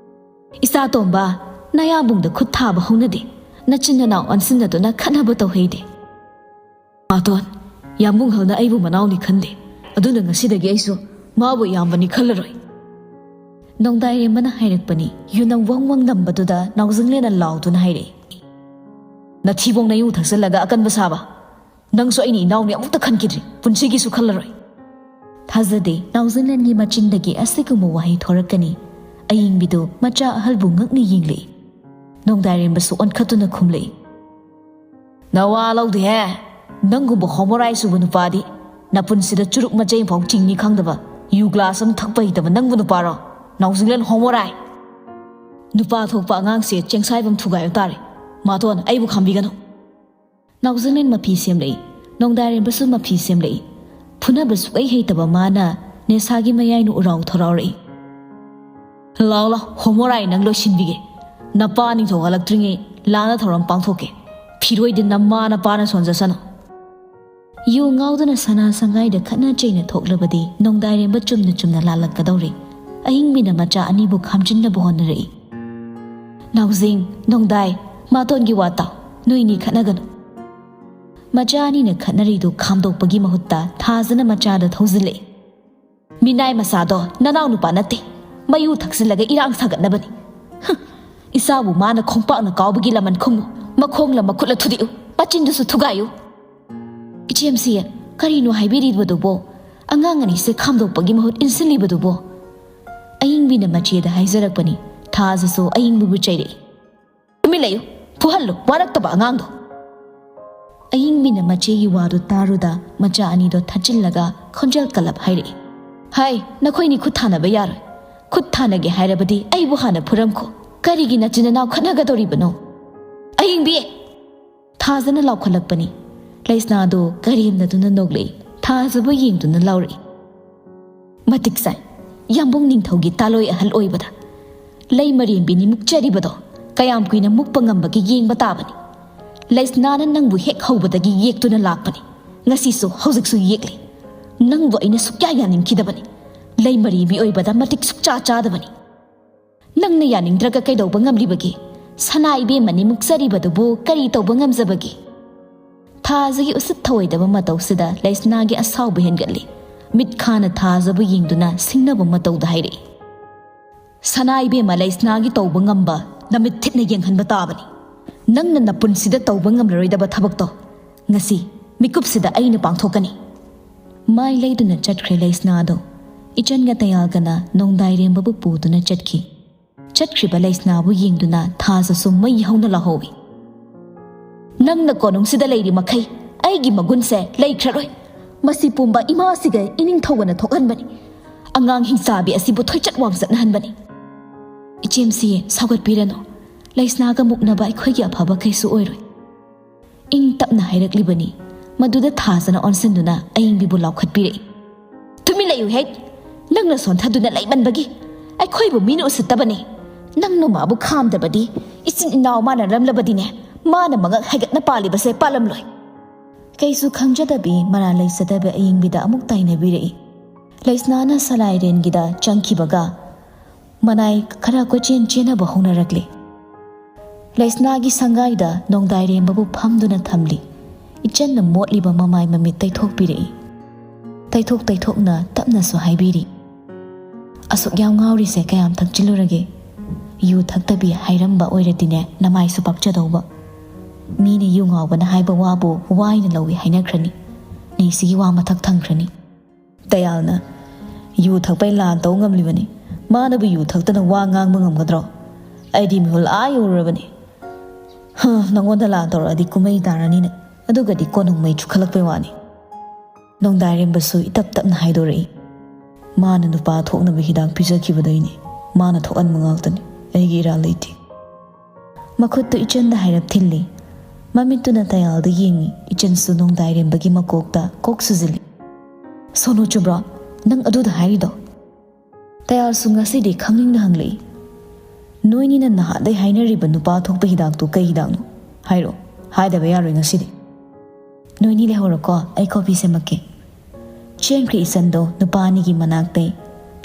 "ꯏꯆꯥ ꯇꯣꯝꯕ, ꯅꯌꯥꯕꯨꯡꯗ ꯈꯨꯠ ꯊꯥꯕ ꯍꯧꯅꯗꯦ꯫ ꯅꯆꯤꯟ ꯅꯅꯥꯎ ꯑꯣꯟꯁꯤꯟꯅꯗꯨꯅ ꯈꯠꯅꯕ ꯇꯧꯍꯩꯗꯦ꯫ ꯃꯥꯇꯣꯟ, ꯌꯥꯝꯕꯨꯡꯍꯜꯅ ꯑꯩꯕꯨ ꯃꯅꯥꯎꯅꯤ ꯈꯟꯗꯦ꯫ ꯑꯗꯨꯅ ꯉꯁꯤꯗꯒꯤ ꯑꯩꯁꯨ ꯃꯥꯕꯨ ꯏꯌꯥꯝꯕꯅꯤ ꯈꯜꯂꯔꯣꯏ"꯫ ꯅꯣꯡꯗꯥꯏꯔꯦꯝꯕꯅ ꯍꯥꯏꯔꯛꯄꯅꯤ꯫ ꯌꯨꯅꯝ ꯋꯪ ꯋꯪ ꯅꯝꯕꯗꯨꯗ ꯅꯥꯎꯖꯤꯡꯂꯦꯟꯅ ꯂꯥꯎꯗꯨꯅ ꯍꯥꯏꯔꯛꯏ, "ꯅꯊꯤꯕꯣꯡ ꯅꯌꯨ ꯊꯛꯆꯜꯂꯒ ꯑꯀꯟꯕ ꯁꯥꯕ! ꯅꯪꯁꯨ ꯑꯩꯅ ꯏꯅꯥꯎꯅꯤ ꯑꯃꯨꯛꯇ ꯈꯟꯈꯤꯗ꯭ꯔꯤ, ꯄꯨꯟꯁꯤꯒꯤꯁꯨ ꯈꯜꯂꯔꯣꯏ"꯫ ꯊꯥꯖꯗꯦ, ꯅꯥꯎꯖꯤꯡꯂꯦꯟꯒꯤ ꯃꯆꯤꯟꯗꯒꯤ ꯑꯁꯤꯒꯨꯝꯕ ꯋꯥꯍꯩ ꯊꯣꯔꯛꯀꯅꯤ꯫ ꯑꯌꯤꯡꯕꯤꯗꯨ ꯃꯆꯥ ꯑꯍꯜꯕꯨ ꯉꯛꯅ ꯌꯦꯡꯂꯛꯏ꯫ ꯅꯣꯡꯗꯥꯏꯔꯦꯝꯕꯁꯨ ꯑꯣꯟꯈꯠꯇꯨꯅ ꯈꯨꯝꯂꯛꯏ, "ꯅꯋꯥ ꯂꯧꯗꯦꯍꯦ! ꯅꯪꯒꯨꯝꯕ ꯍꯣꯃꯣꯔꯥꯏ ꯁꯨꯕ ꯅꯨꯄꯥꯗꯤ ꯅꯄꯨꯟꯁꯤꯗ ꯆꯨꯔꯨꯞ ꯃꯆꯩ ꯐꯥꯎ ꯆꯤꯡꯅꯤ ꯈꯪꯗꯕ, ꯌꯨ ꯒ꯭ꯂꯥꯁ ꯑꯃ ꯊꯛꯄ ꯍꯩꯇꯕ ꯅꯪꯕꯨ ꯅꯨꯄꯥꯔꯣ? ꯅꯥꯎꯖꯤꯡꯂꯦꯟ ꯍꯣꯃꯣꯔꯥꯏ! ꯅꯨꯄꯥ ꯊꯣꯛꯄ ꯑꯉꯥꯡꯁꯦ ꯆꯦꯡꯁꯥꯏꯕꯝ ꯊꯨꯒꯥꯏꯕ ꯇꯥꯔꯦ꯫ ꯃꯥꯇꯣꯟ, ꯑꯩꯕꯨ ꯈꯥꯝꯕꯤꯒꯅꯨ"꯫ ꯅꯥꯎꯖꯤꯡꯂꯦꯟ ꯃꯐꯤ ꯁꯦꯝꯂꯛꯏ꯫ ꯅꯣꯡꯗꯥꯏꯔꯦꯝꯕꯁꯨ ꯃꯐꯤ ꯁꯦꯝꯂꯛꯏ꯫ ꯐꯨꯅꯕ ꯁꯨꯛꯍꯩ ꯍꯩꯇꯕ ꯃꯥꯅ ꯅꯦꯁꯥꯒꯤ ꯃꯌꯥꯏꯅ ꯎꯔꯥꯎ ꯊꯔꯥꯎꯔꯛꯏ꯫ "ꯂꯥꯎ ꯂꯥꯎ, ꯍꯣꯃꯣꯔꯥꯏ ꯅꯪ ꯂꯣꯏꯁꯤꯟꯕꯤꯒꯦ꯫ ꯅꯄꯥ ꯅꯤꯡꯊꯧ ꯍꯜꯂꯛꯇ꯭ꯔꯤꯉꯩ ꯂꯥꯟꯅ ꯊꯧꯔꯝ ꯄꯥꯡꯊꯣꯛꯀꯦ꯫ ꯐꯤꯔꯣꯏꯗꯤ ꯅꯃꯥ ꯅꯄꯥꯅ ꯁꯣꯟꯖꯁꯅꯨ"꯫ ꯌꯨ ꯉꯥꯎꯗꯨꯅ ꯁꯅꯥ ꯁꯪꯒꯥꯏꯗ ꯈꯠꯅ ꯆꯩꯅ ꯊꯣꯛꯂꯕꯗꯤ ꯅꯣꯡꯗꯥꯏꯔꯦꯝꯕ ꯆꯨꯝꯅ ꯆꯨꯝꯅ ꯂꯥꯜꯂꯛꯀꯗꯧꯔꯦ꯫ ꯑꯌꯤꯡꯕꯤꯅ ꯃꯆꯥ ꯑꯅꯤꯕꯨ ꯈꯥꯝꯖꯤꯟꯅꯕ ꯍꯣꯠꯅꯔꯛꯏ꯫ "ꯅꯥꯎꯖꯤꯡ, ꯅꯣꯡꯗꯥꯏ, ꯃꯥꯇꯣꯟꯒꯤ ꯋꯥ ꯇꯥꯎ꯫ ꯅꯣꯏꯅꯤ ꯈꯠꯅꯒꯅꯨ"꯫ ꯃꯆꯥ ꯑꯅꯤꯅ ꯈꯠꯅꯔꯤꯗꯨ ꯈꯥꯝꯗꯣꯛꯄꯒꯤ ꯃꯍꯨꯠꯇ ꯊꯥꯖꯅ ꯃꯆꯥꯗ ꯊꯧꯖꯤꯜꯂꯛꯏ꯫ "ꯃꯤꯅꯥꯏ ꯃꯆꯥꯗꯣ ꯅꯅꯥꯎ ꯅꯨꯄꯥ ꯅꯠꯇꯦ꯫ ꯃꯌꯨ ꯊꯛꯆꯤꯜꯂꯒ ꯏꯔꯥꯡ ꯁꯥꯒꯠꯅꯕꯅꯤ꯫ ꯍꯨꯝ! ꯏꯆꯥꯕꯨ ꯃꯥꯅ ꯈꯣꯡꯄꯥꯛꯅ ꯀꯥꯎꯕꯒꯤ ꯂꯃꯟ ꯈꯨꯝꯃꯨ꯫ ꯃꯈꯣꯡꯂ ꯃꯈꯨꯠꯂ ꯊꯨꯗꯦꯛꯎ꯫ ꯃꯆꯤꯟꯗꯨꯁꯨ ꯊꯨꯒꯥꯏꯌꯨ"꯫ "ꯏꯆꯦꯝꯁꯤ, ꯀꯔꯤꯅꯣ ꯍꯥꯏꯕꯤꯔꯤꯕꯗꯨꯕꯣ? ꯑꯉꯥꯡ ꯑꯅꯤꯁꯦ ꯈꯥꯝꯗꯣꯛꯄꯒꯤ ꯃꯍꯨꯠ ꯏꯟꯁꯤꯜꯂꯤꯕꯗꯨꯕꯣ"꯫ ꯑꯌꯤꯡꯕꯤꯅ ꯃꯆꯦꯗ ꯍꯥꯏꯖꯔꯛꯄꯅꯤ꯫ ꯊꯥꯖꯁꯨ ꯑꯌꯤꯡꯕꯕꯨ ꯆꯩꯔꯛꯏ꯫ "ꯇꯨꯃꯤꯟ ꯂꯩꯌꯨ꯫ ꯐꯨꯍꯜꯂꯨ, ꯋꯥꯔꯛꯇꯕ ꯑꯉꯥꯡꯗꯣ"꯫ ꯑꯌꯤꯡꯕꯤꯅ ꯃꯆꯦꯒꯤ ꯋꯥꯗꯨ ꯇꯥꯔꯨꯗ ꯃꯆꯥ ꯑꯅꯤꯗꯣ ꯊꯠꯆꯤꯜꯂꯒ ꯈꯣꯟꯖꯦꯜ ꯀꯜꯂꯞ ꯍꯥꯏꯔꯛꯏ꯫ "ꯍꯥꯏ, ꯅꯈꯣꯏꯅꯤ ꯈꯨꯠ ꯊꯥꯅꯕ ꯌꯥꯔꯣꯏ꯫ ꯈꯨꯠ ꯊꯥꯅꯒꯦ ꯍꯥꯏꯔꯕꯗꯤ ꯑꯩꯕꯨ ꯍꯥꯟꯅ ꯐꯨꯔꯝꯈꯣ꯫ ꯀꯔꯤꯒꯤ ꯅꯆꯤꯟ ꯅꯅꯥꯎ ꯈꯠꯅꯒꯗꯧꯔꯤꯕꯅꯣ?" "ꯑꯌꯤꯡꯕꯤ!" ꯊꯥꯖꯅ ꯂꯥꯎꯈꯠꯂꯛꯄꯅꯤ꯫ ꯂꯩꯁꯅꯥꯗꯨ ꯀꯔꯦꯝꯅꯗꯨꯅ ꯅꯣꯛꯂꯛꯏ꯫ ꯊꯥꯖꯕꯨ ꯌꯦꯡꯗꯨꯅ ꯂꯥꯎꯔꯛꯏ꯫ "ꯃꯇꯤꯛ ꯆꯥꯏ꯫ ꯌꯥꯝꯕꯨꯡ ꯅꯤꯡꯊꯧꯒꯤ ꯇꯥꯂꯣꯏ ꯑꯍꯜ ꯑꯣꯏꯕꯗ ꯂꯩ ꯃꯔꯦꯝꯕꯤꯅꯤ ꯃꯨꯛꯆꯔꯤꯕꯗꯣ ꯀꯌꯥꯝ ꯀꯨꯏꯅ ꯃꯨꯛꯄ ꯉꯝꯕꯒꯦ ꯌꯦꯡꯕ ꯇꯥꯕꯅꯤ꯫ ꯂꯩꯁꯅꯥꯅ ꯅꯪꯕꯨ ꯍꯦꯛ ꯍꯧꯕꯗꯒꯤ ꯌꯦꯛꯇꯨꯅ ꯂꯥꯛꯄꯅꯤ꯫ ꯉꯁꯤꯁꯨ ꯍꯧꯖꯤꯛꯁꯨ ꯌꯦꯛꯂꯤ꯫ ꯅꯪꯕꯨ ꯑꯩꯅ ꯁꯨꯛꯌꯥ ꯌꯥꯅꯤꯡꯈꯤꯗꯕꯅꯤ꯫ ꯂꯩꯃꯔꯤ ꯃꯤꯑꯣꯏꯕꯗ ꯃꯇꯤꯛ ꯁꯨꯛꯆꯥ ꯆꯥꯗꯕꯅꯤ꯫ ꯅꯪꯅ ꯌꯥꯅꯤꯡꯗ꯭ꯔꯒ ꯀꯩꯗꯧꯕ ꯉꯝꯂꯤꯕꯒꯦ? ꯁꯅꯥ ꯏꯕꯦꯝꯃꯅꯤ ꯃꯨꯛꯆꯔꯤꯕꯗꯨꯕꯨ ꯀꯔꯤ ꯇꯧꯕ ꯉꯝꯖꯕꯒꯦ? ꯊꯥꯖꯒꯤ ꯎꯁꯤꯠ ꯊꯑꯣꯏꯗꯕ ꯃꯇꯧꯁꯤꯗ ꯂꯩꯁꯅꯥꯒꯤ ꯑꯁꯥꯎꯕ ꯍꯦꯟꯒꯠꯂꯤ꯫ ꯃꯤꯠ ꯈꯥꯅ ꯊꯥꯖꯕꯨ ꯌꯦꯡꯗꯨꯅ ꯁꯤꯡꯅꯕ ꯃꯇꯧꯗ ꯍꯥꯏꯔꯛꯏ, "ꯁꯅꯥ ꯏꯕꯦꯝꯃ ꯂꯩꯁꯅꯥꯒꯤ ꯇꯧꯕ ꯉꯝꯕ ꯅꯃꯤꯠ ꯊꯤꯠꯅ ꯌꯦꯡꯍꯟꯕ ꯇꯥꯕꯅꯤ꯫ ꯅꯪꯅ ꯅꯄꯨꯟꯁꯤꯗ ꯇꯧꯕ ꯉꯝꯂꯔꯣꯏꯗꯕ ꯊꯕꯛꯇꯣ ꯉꯁꯤ ꯃꯤꯀꯨꯞꯁꯤꯗ ꯑꯩꯅ ꯄꯥꯡꯊꯣꯛꯀꯅꯤ꯫" ꯃꯥꯏ ꯂꯩꯗꯨꯅ ꯆꯠꯈ꯭ꯔꯦ ꯂꯩꯁꯅꯥꯗꯣ꯫ ꯏꯆꯟꯒ ꯇꯌꯥꯜꯒꯅ ꯅꯣꯡꯗꯥꯏꯔꯦꯝꯕꯕꯨ ꯄꯨꯗꯨꯅ ꯆꯠꯈꯤ꯫ ꯆꯠꯈ꯭ꯔꯤꯕ ꯂꯩꯁꯅꯥꯕꯨ ꯌꯦꯡꯗꯨꯅ ꯊꯥꯖꯁꯨ ꯃꯩ ꯍꯧꯅ ꯂꯥꯎꯍꯧꯏ, "ꯅꯪꯅ ꯀꯣꯅꯨꯡꯁꯤꯗ ꯂꯩꯔꯤ ꯃꯈꯩ ꯑꯩꯒꯤ ꯃꯒꯨꯟꯁꯦ ꯂꯩꯈ꯭ꯔꯔꯣꯏ꯫ ꯃꯁꯤ ꯄꯨꯝꯕ ꯏꯃꯥꯁꯤꯒ ꯏꯅꯤꯡꯊꯧꯒꯅ ꯊꯣꯛꯍꯟꯕꯅꯤ꯫ ꯑꯉꯥꯡ ꯍꯤꯡꯆꯥꯕꯤ ꯑꯁꯤꯕꯨ ꯊꯣꯏꯆꯠ ꯋꯥꯡꯆꯠꯅꯍꯟꯕꯅꯤ꯫" "ꯏꯆꯦꯝꯁꯤ, ꯁꯥꯎꯒꯠꯄꯤꯔꯅꯨ꯫ ꯂꯩꯁꯅꯥꯒ ꯃꯨꯛꯅꯕ ꯑꯩꯈꯣꯏꯒꯤ ꯑꯐꯕ ꯀꯩꯁꯨ ꯑꯣꯏꯔꯣꯏ꯫" ꯏꯪ ꯇꯞꯅ ꯍꯥꯏꯔꯛꯂꯤꯕꯅꯤ꯫ ꯃꯗꯨꯗ ꯊꯥꯖꯅ ꯑꯣꯟꯁꯤꯟꯗꯨꯅ ꯑꯌꯤꯡꯕꯤꯕꯨ ꯂꯥꯎꯈꯠꯄꯤꯔꯛꯏ, "ꯇꯨꯃꯤꯟ ꯂꯩꯌꯨ ꯍꯦꯛ! ꯅꯪꯅ ꯁꯣꯟꯊꯗꯨꯅ ꯂꯩꯃꯟꯕꯒꯤ ꯑꯩꯈꯣꯏꯕꯨ ꯃꯤꯅ ꯎꯁꯤꯠꯇꯕꯅꯤ꯫ ꯅꯪꯅ ꯃꯥꯕꯨ ꯈꯥꯝꯗꯕꯗꯤ, ꯏꯆꯤꯟ ꯏꯅꯥꯎ ꯃꯥꯟꯅꯔꯝꯂꯕꯗꯤꯅꯦ, ꯃꯥꯅ ꯃꯉꯛ ꯍꯥꯏꯒꯠꯅ ꯄꯥꯜꯂꯤꯕꯁꯦ ꯄꯥꯜꯂꯝꯂꯣꯏ꯫" ꯀꯩꯁꯨ ꯈꯪꯖꯗꯕꯤ ꯃꯔꯥꯜ ꯂꯩꯖꯗꯕ ꯑꯌꯤꯡꯕꯤꯗ ꯑꯃꯨꯛ ꯇꯥꯏꯅꯕꯤꯔꯛꯏ꯫ ꯂꯩꯁꯅꯥꯅ ꯁꯂꯥꯏꯔꯦꯟꯒꯤꯗ ꯆꯪꯈꯤꯕꯒ ꯃꯅꯥꯏ ꯈꯔ ꯀꯣꯏꯆꯦꯟ ꯆꯦꯟꯅꯕ ꯍꯧꯅꯔꯛꯂꯤ꯫ ꯂꯩꯁꯅꯥꯒꯤ ꯁꯪꯒꯥꯏꯗ ꯅꯣꯡꯗꯥꯏꯔꯦꯝꯕꯕꯨ ꯐꯝꯗꯨꯅ ꯊꯝꯂꯤ꯫ ꯏꯆꯟꯅ ꯃꯣꯠꯂꯤꯕ ꯃꯃꯥꯏ ꯃꯃꯤꯠ ꯇꯩꯊꯣꯛꯄꯤꯔꯛꯏ꯫ ꯇꯩꯊꯣꯛ ꯇꯩꯊꯣꯛꯅ ꯇꯞꯅꯁꯨ ꯍꯥꯏꯕꯤꯔꯤ, "ꯑꯁꯨꯛ ꯌꯥꯝ ꯉꯥꯎꯔꯤꯁꯦ ꯀꯌꯥꯝ ꯊꯛꯆꯤꯜꯂꯨꯔꯒꯦ? ꯌꯨ ꯊꯛꯇꯕꯤ ꯍꯥꯏꯔꯝꯕ ꯑꯣꯏꯔꯗꯤꯅꯦ ꯅꯃꯥꯏꯁꯨ ꯄꯥꯛꯆꯗꯧꯕ꯫ ꯃꯤꯅ ꯌꯨ ꯉꯥꯎꯕꯅ ꯍꯥꯏꯕ ꯋꯥꯕꯨ ꯋꯥꯏꯅ ꯂꯧꯏ ꯍꯥꯏꯅꯈ꯭ꯔꯅꯤ꯫ ꯅꯤꯁꯤꯒꯤ ꯋꯥ ꯃꯊꯛ ꯊꯪꯈ꯭ꯔꯅꯤ꯫" ꯇꯌꯥꯜꯅ, "ꯌꯨ ꯊꯛꯄꯩ ꯂꯥꯟ ꯇꯧ ꯉꯝꯂꯤꯕꯅꯤ꯫ ꯃꯥꯅꯕꯨ ꯌꯨ ꯊꯛꯇꯅ ꯋꯥ ꯉꯥꯡꯕ ꯉꯝꯒꯗ꯭ꯔꯣ? ꯑꯩꯗꯤ ꯃꯤꯍꯨꯜ ꯑꯥ ꯌꯧꯔꯨꯔꯕꯅꯤ꯫ ꯍ, ꯅꯉꯣꯟꯗ ꯂꯥꯟ ꯇꯧꯔꯛꯑꯗꯤ ꯀꯨꯝꯍꯩ ꯇꯥꯔꯅꯤꯅꯦ꯫ ꯑꯗꯨꯒꯗꯤ ꯀꯣꯅꯨꯡꯃꯩ ꯆꯨꯈꯠꯂꯛꯄꯩ ꯋꯥꯅꯤ꯫" ꯅꯣꯡꯗꯥꯏꯔꯦꯝꯕꯁꯨ ꯏꯇꯞ ꯇꯞꯅ ꯍꯥꯏꯗꯣꯔꯛꯏ, "ꯃꯥꯅ ꯅꯨꯄꯥ ꯊꯣꯛꯅꯕ ꯍꯤꯗꯥꯛ ꯄꯤꯖꯈꯤꯕꯗꯩꯅꯤ꯫ ꯃꯥꯅ ꯊꯣꯛꯍꯟꯕ ꯉꯥꯛꯇꯅꯤ꯫ ꯑꯩꯒꯤ ꯏꯔꯥꯜ ꯂꯩꯇꯦ꯫" ꯃꯈꯨꯠꯇꯨ ꯏꯆꯟꯗ ꯍꯥꯏꯔꯞ ꯊꯤꯜꯂꯤ꯫ ꯃꯃꯤꯠꯇꯨꯅ ꯇꯌꯥꯜꯗ ꯌꯦꯡꯉꯤ꯫ ꯏꯆꯟꯁꯨ ꯅꯣꯡꯗꯥꯏꯔꯦꯝꯕꯒꯤ ꯃꯀꯣꯛꯇ ꯀꯣꯛ ꯁꯨꯖꯤꯜꯂꯤ꯫ "ꯁꯣꯅꯨ, ꯆꯨꯝꯕ꯭ꯔꯣ ꯅꯪ ꯑꯗꯨꯗ ꯍꯥꯏꯔꯤꯗꯣ?" ꯇꯌꯥꯜꯁꯨ ꯉꯁꯤꯗꯤ ꯈꯪꯅꯤꯡꯅ ꯍꯪꯂꯛꯏ꯫ "ꯅꯣꯏꯅꯤꯅ ꯅꯍꯥꯟꯗꯩ ꯍꯥꯏꯅꯔꯤꯕ ꯅꯨꯄꯥ ꯊꯣꯛꯄ ꯍꯤꯗꯥꯛꯇꯨ ꯀꯩ ꯍꯤꯗꯥꯛꯅꯣ? ꯍꯥꯏꯔꯣ, ꯍꯥꯏꯗꯕ ꯌꯥꯔꯣꯏ ꯉꯁꯤꯗꯤ꯫" "ꯅꯣꯏꯅꯤ ꯂꯩꯍꯧꯔꯣꯀꯣ, ꯑꯩ ꯀꯣꯐꯤ ꯁꯦꯝꯃꯛꯀꯦ꯫" ꯆꯦꯟꯈ꯭ꯔꯦ ꯏꯆꯟꯗꯣ ꯅꯨꯄꯥ ꯑꯅꯤꯒꯤ ꯃꯅꯥꯛꯇꯩ꯫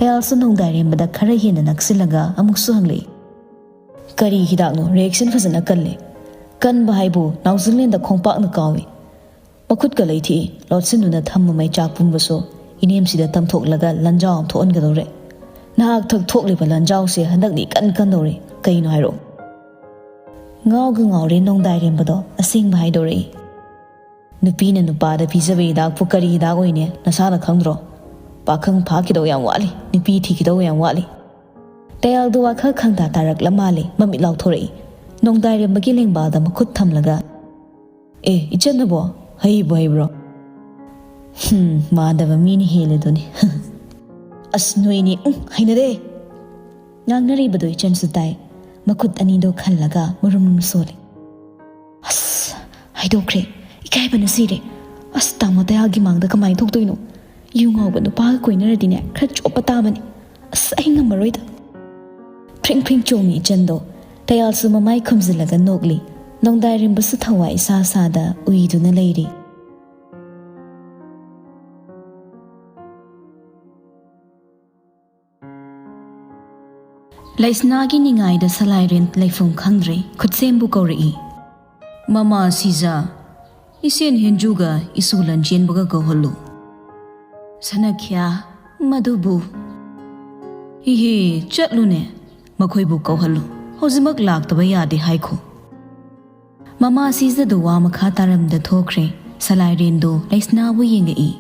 ꯇꯌꯥꯜꯁꯨ ꯅꯣꯡꯗꯥꯏꯔꯦꯝꯕꯗ ꯈꯔ ꯍꯦꯟꯅ ꯅꯛꯁꯤꯜꯂꯒ ꯑꯃꯨꯛꯁꯨ ꯍꯪꯂꯛꯏ꯫ "ꯀꯔꯤ ꯍꯤꯗꯥꯛꯅꯣ? Reaction ꯐꯖꯅ ꯀꯜꯂꯦ꯫ ꯀꯟꯕ ꯍꯥꯏꯕꯨ ꯅꯥꯎꯖꯤꯡꯂꯦꯟꯗ ꯈꯣꯡꯄꯥꯛꯅ ꯀꯥꯎꯏ꯫ ꯃꯈꯨꯠꯀ ꯂꯩꯊꯦꯛꯏ꯫ ꯂꯣꯠꯁꯤꯟꯗꯨꯅ ꯊꯝꯕ ꯃꯩꯆꯥꯛ ꯄꯨꯝꯕꯁꯨ ꯏꯅꯦꯝꯁꯤꯗ ꯇꯝꯊꯣꯛꯂꯒ ꯂꯟꯖꯥꯎ ꯑꯃ ꯊꯣꯛꯍꯟꯒꯗꯧꯔꯦ꯫ ꯅꯍꯥꯛ ꯊꯛ ꯊꯣꯛꯂꯤꯕ ꯂꯟꯖꯥꯎꯁꯦ ꯍꯟꯗꯛꯅꯤ ꯀꯟ ꯀꯟꯗꯧꯔꯦ꯫ ꯀꯩꯅꯣ ꯍꯥꯏꯔꯛꯑꯣ?" ꯉꯥꯎꯒ ꯉꯥꯎꯔꯦ ꯅꯣꯡꯗꯥꯏꯔꯦꯝꯕꯗꯣ ꯑꯁꯦꯡꯕ ꯍꯥꯏꯗꯣꯔꯛꯏ꯫ "ꯅꯨꯄꯤꯅ ꯅꯨꯄꯥꯗ ꯄꯤꯖꯕ ꯍꯤꯗꯥꯛꯄꯨ ꯀꯔꯤ ꯍꯤꯗꯥꯛ ꯑꯣꯏꯅꯦ? ꯅꯁꯥꯅ ꯈꯪꯗ꯭ꯔꯣ? ꯄꯥꯈꯪ ꯐꯥꯈꯤꯗꯧ ꯌꯥꯝ ꯋꯥꯠꯂꯤ, ꯅꯨꯄꯤ ꯊꯤꯈꯤꯗꯧ ꯌꯥꯝ ꯋꯥꯠꯂꯤ꯫" ꯇꯌꯥꯜꯗꯨ ꯋꯥꯈꯜ ꯈꯪꯇꯥ ꯇꯥꯔꯛꯂ ꯃꯥꯜꯂꯦ, ꯃꯃꯤꯠ ꯂꯥꯎꯊꯣꯔꯛꯏ꯫ ꯅꯣꯡꯗꯥꯏꯔꯦꯝꯕꯒꯤ ꯂꯦꯡꯕꯥꯜꯗ ꯃꯈꯨꯠ ꯊꯝꯂꯒ, "ꯑꯦ, ꯏꯆꯟꯅꯕꯣ, ꯍꯩꯕꯨ ꯍꯩꯕ꯭ꯔꯣ?" "ꯍꯨꯝ, ꯃꯥꯟꯗꯕ ꯃꯤꯅ ꯍꯦꯜꯂꯦꯗꯨꯅꯤ꯫" "ꯑꯁ, ꯅꯣꯏꯅꯤ, ꯎꯝ, ꯍꯩꯅꯗꯦ!" ꯉꯥꯡꯅꯔꯤꯕꯗꯨ ꯏꯆꯟꯁꯨ ꯇꯥꯏ꯫ ꯃꯈꯨꯠ ꯑꯅꯤꯗꯨ ꯈꯜꯂꯒ ꯃꯨꯔꯨꯝ ꯃꯨꯔꯨꯝ ꯁꯣꯜꯂꯤ꯫ "ꯑꯁ, ꯍꯥꯏꯗꯣꯛꯈ꯭ꯔꯦ꯫ ꯏꯀꯥꯏꯕꯅ ꯁꯤꯔꯦ꯫ ꯑꯁ, ꯇꯥꯃꯣ ꯇꯌꯥꯜꯒꯤ ꯃꯥꯡꯗ ꯀꯃꯥꯏꯅ ꯊꯣꯛꯇꯣꯏꯅꯣ? ꯌꯨ ꯉꯥꯎꯕ ꯅꯨꯄꯥꯒ ꯀꯣꯏꯅꯔꯗꯤꯅꯦ, ꯈꯔ ꯆꯣꯞꯄ ꯇꯥꯕꯅꯤ꯫ ꯑꯁ, ꯑꯩ ꯉꯝꯃꯔꯣꯏꯗ꯫" ꯐ꯭ꯔꯤꯡ ꯐ꯭ꯔꯤꯡ ꯆꯣꯡꯉꯤ ꯏꯆꯟꯗꯣ꯫ ꯇꯌꯥꯜꯁꯨ ꯃꯃꯥꯏ ꯈꯨꯝꯖꯤꯜꯂꯒ ꯅꯣꯛꯂꯤ꯫ ꯅꯣꯡꯗꯥꯏꯔꯦꯝꯕꯁꯨ ꯊꯋꯥꯏ ꯏꯁꯥ ꯁꯥꯗ ꯎꯏꯗꯨꯅ ꯂꯩꯔꯤ꯫ ꯂꯩꯁꯅꯥꯒꯤ ꯅꯤꯡꯉꯥꯏꯗ ꯁꯂꯥꯏꯔꯦꯟ ꯂꯩꯐꯝ ꯈꯪꯗ꯭ꯔꯦ, ꯈꯨꯠꯁꯦꯝꯕꯨ ꯀꯧꯔꯛꯏ꯫ "ꯃꯃꯥ ꯁꯤꯖꯥ, ꯏꯁꯦꯟ ꯍꯦꯟꯖꯨꯒ ꯏꯁꯨ ꯂꯟꯆꯦꯟꯕꯒ ꯀꯧꯍꯜꯂꯨ꯫" "ꯁꯅꯈ꯭ꯌꯥ, ꯃꯗꯨꯕꯨ?" "ꯏꯍꯦ, ꯆꯠꯂꯨꯅꯦ, ꯃꯈꯣꯏꯕꯨ ꯀꯧꯍꯜꯂꯨ꯫ ꯍꯧꯖꯤꯛꯃꯛ ꯂꯥꯛꯇꯕ ꯌꯥꯗꯦ ꯍꯥꯏꯈꯣ꯫" ꯃꯃꯥ ꯁꯤꯖꯥꯗꯨ ꯋꯥ ꯃꯈꯥ ꯇꯥꯔꯝꯗ ꯊꯣꯛꯈ꯭ꯔꯦ꯫ ꯁꯂꯥꯏꯔꯦꯟꯗꯨ ꯂꯩꯁꯅꯥꯕꯨ ꯌꯦꯡꯉꯛꯏ꯫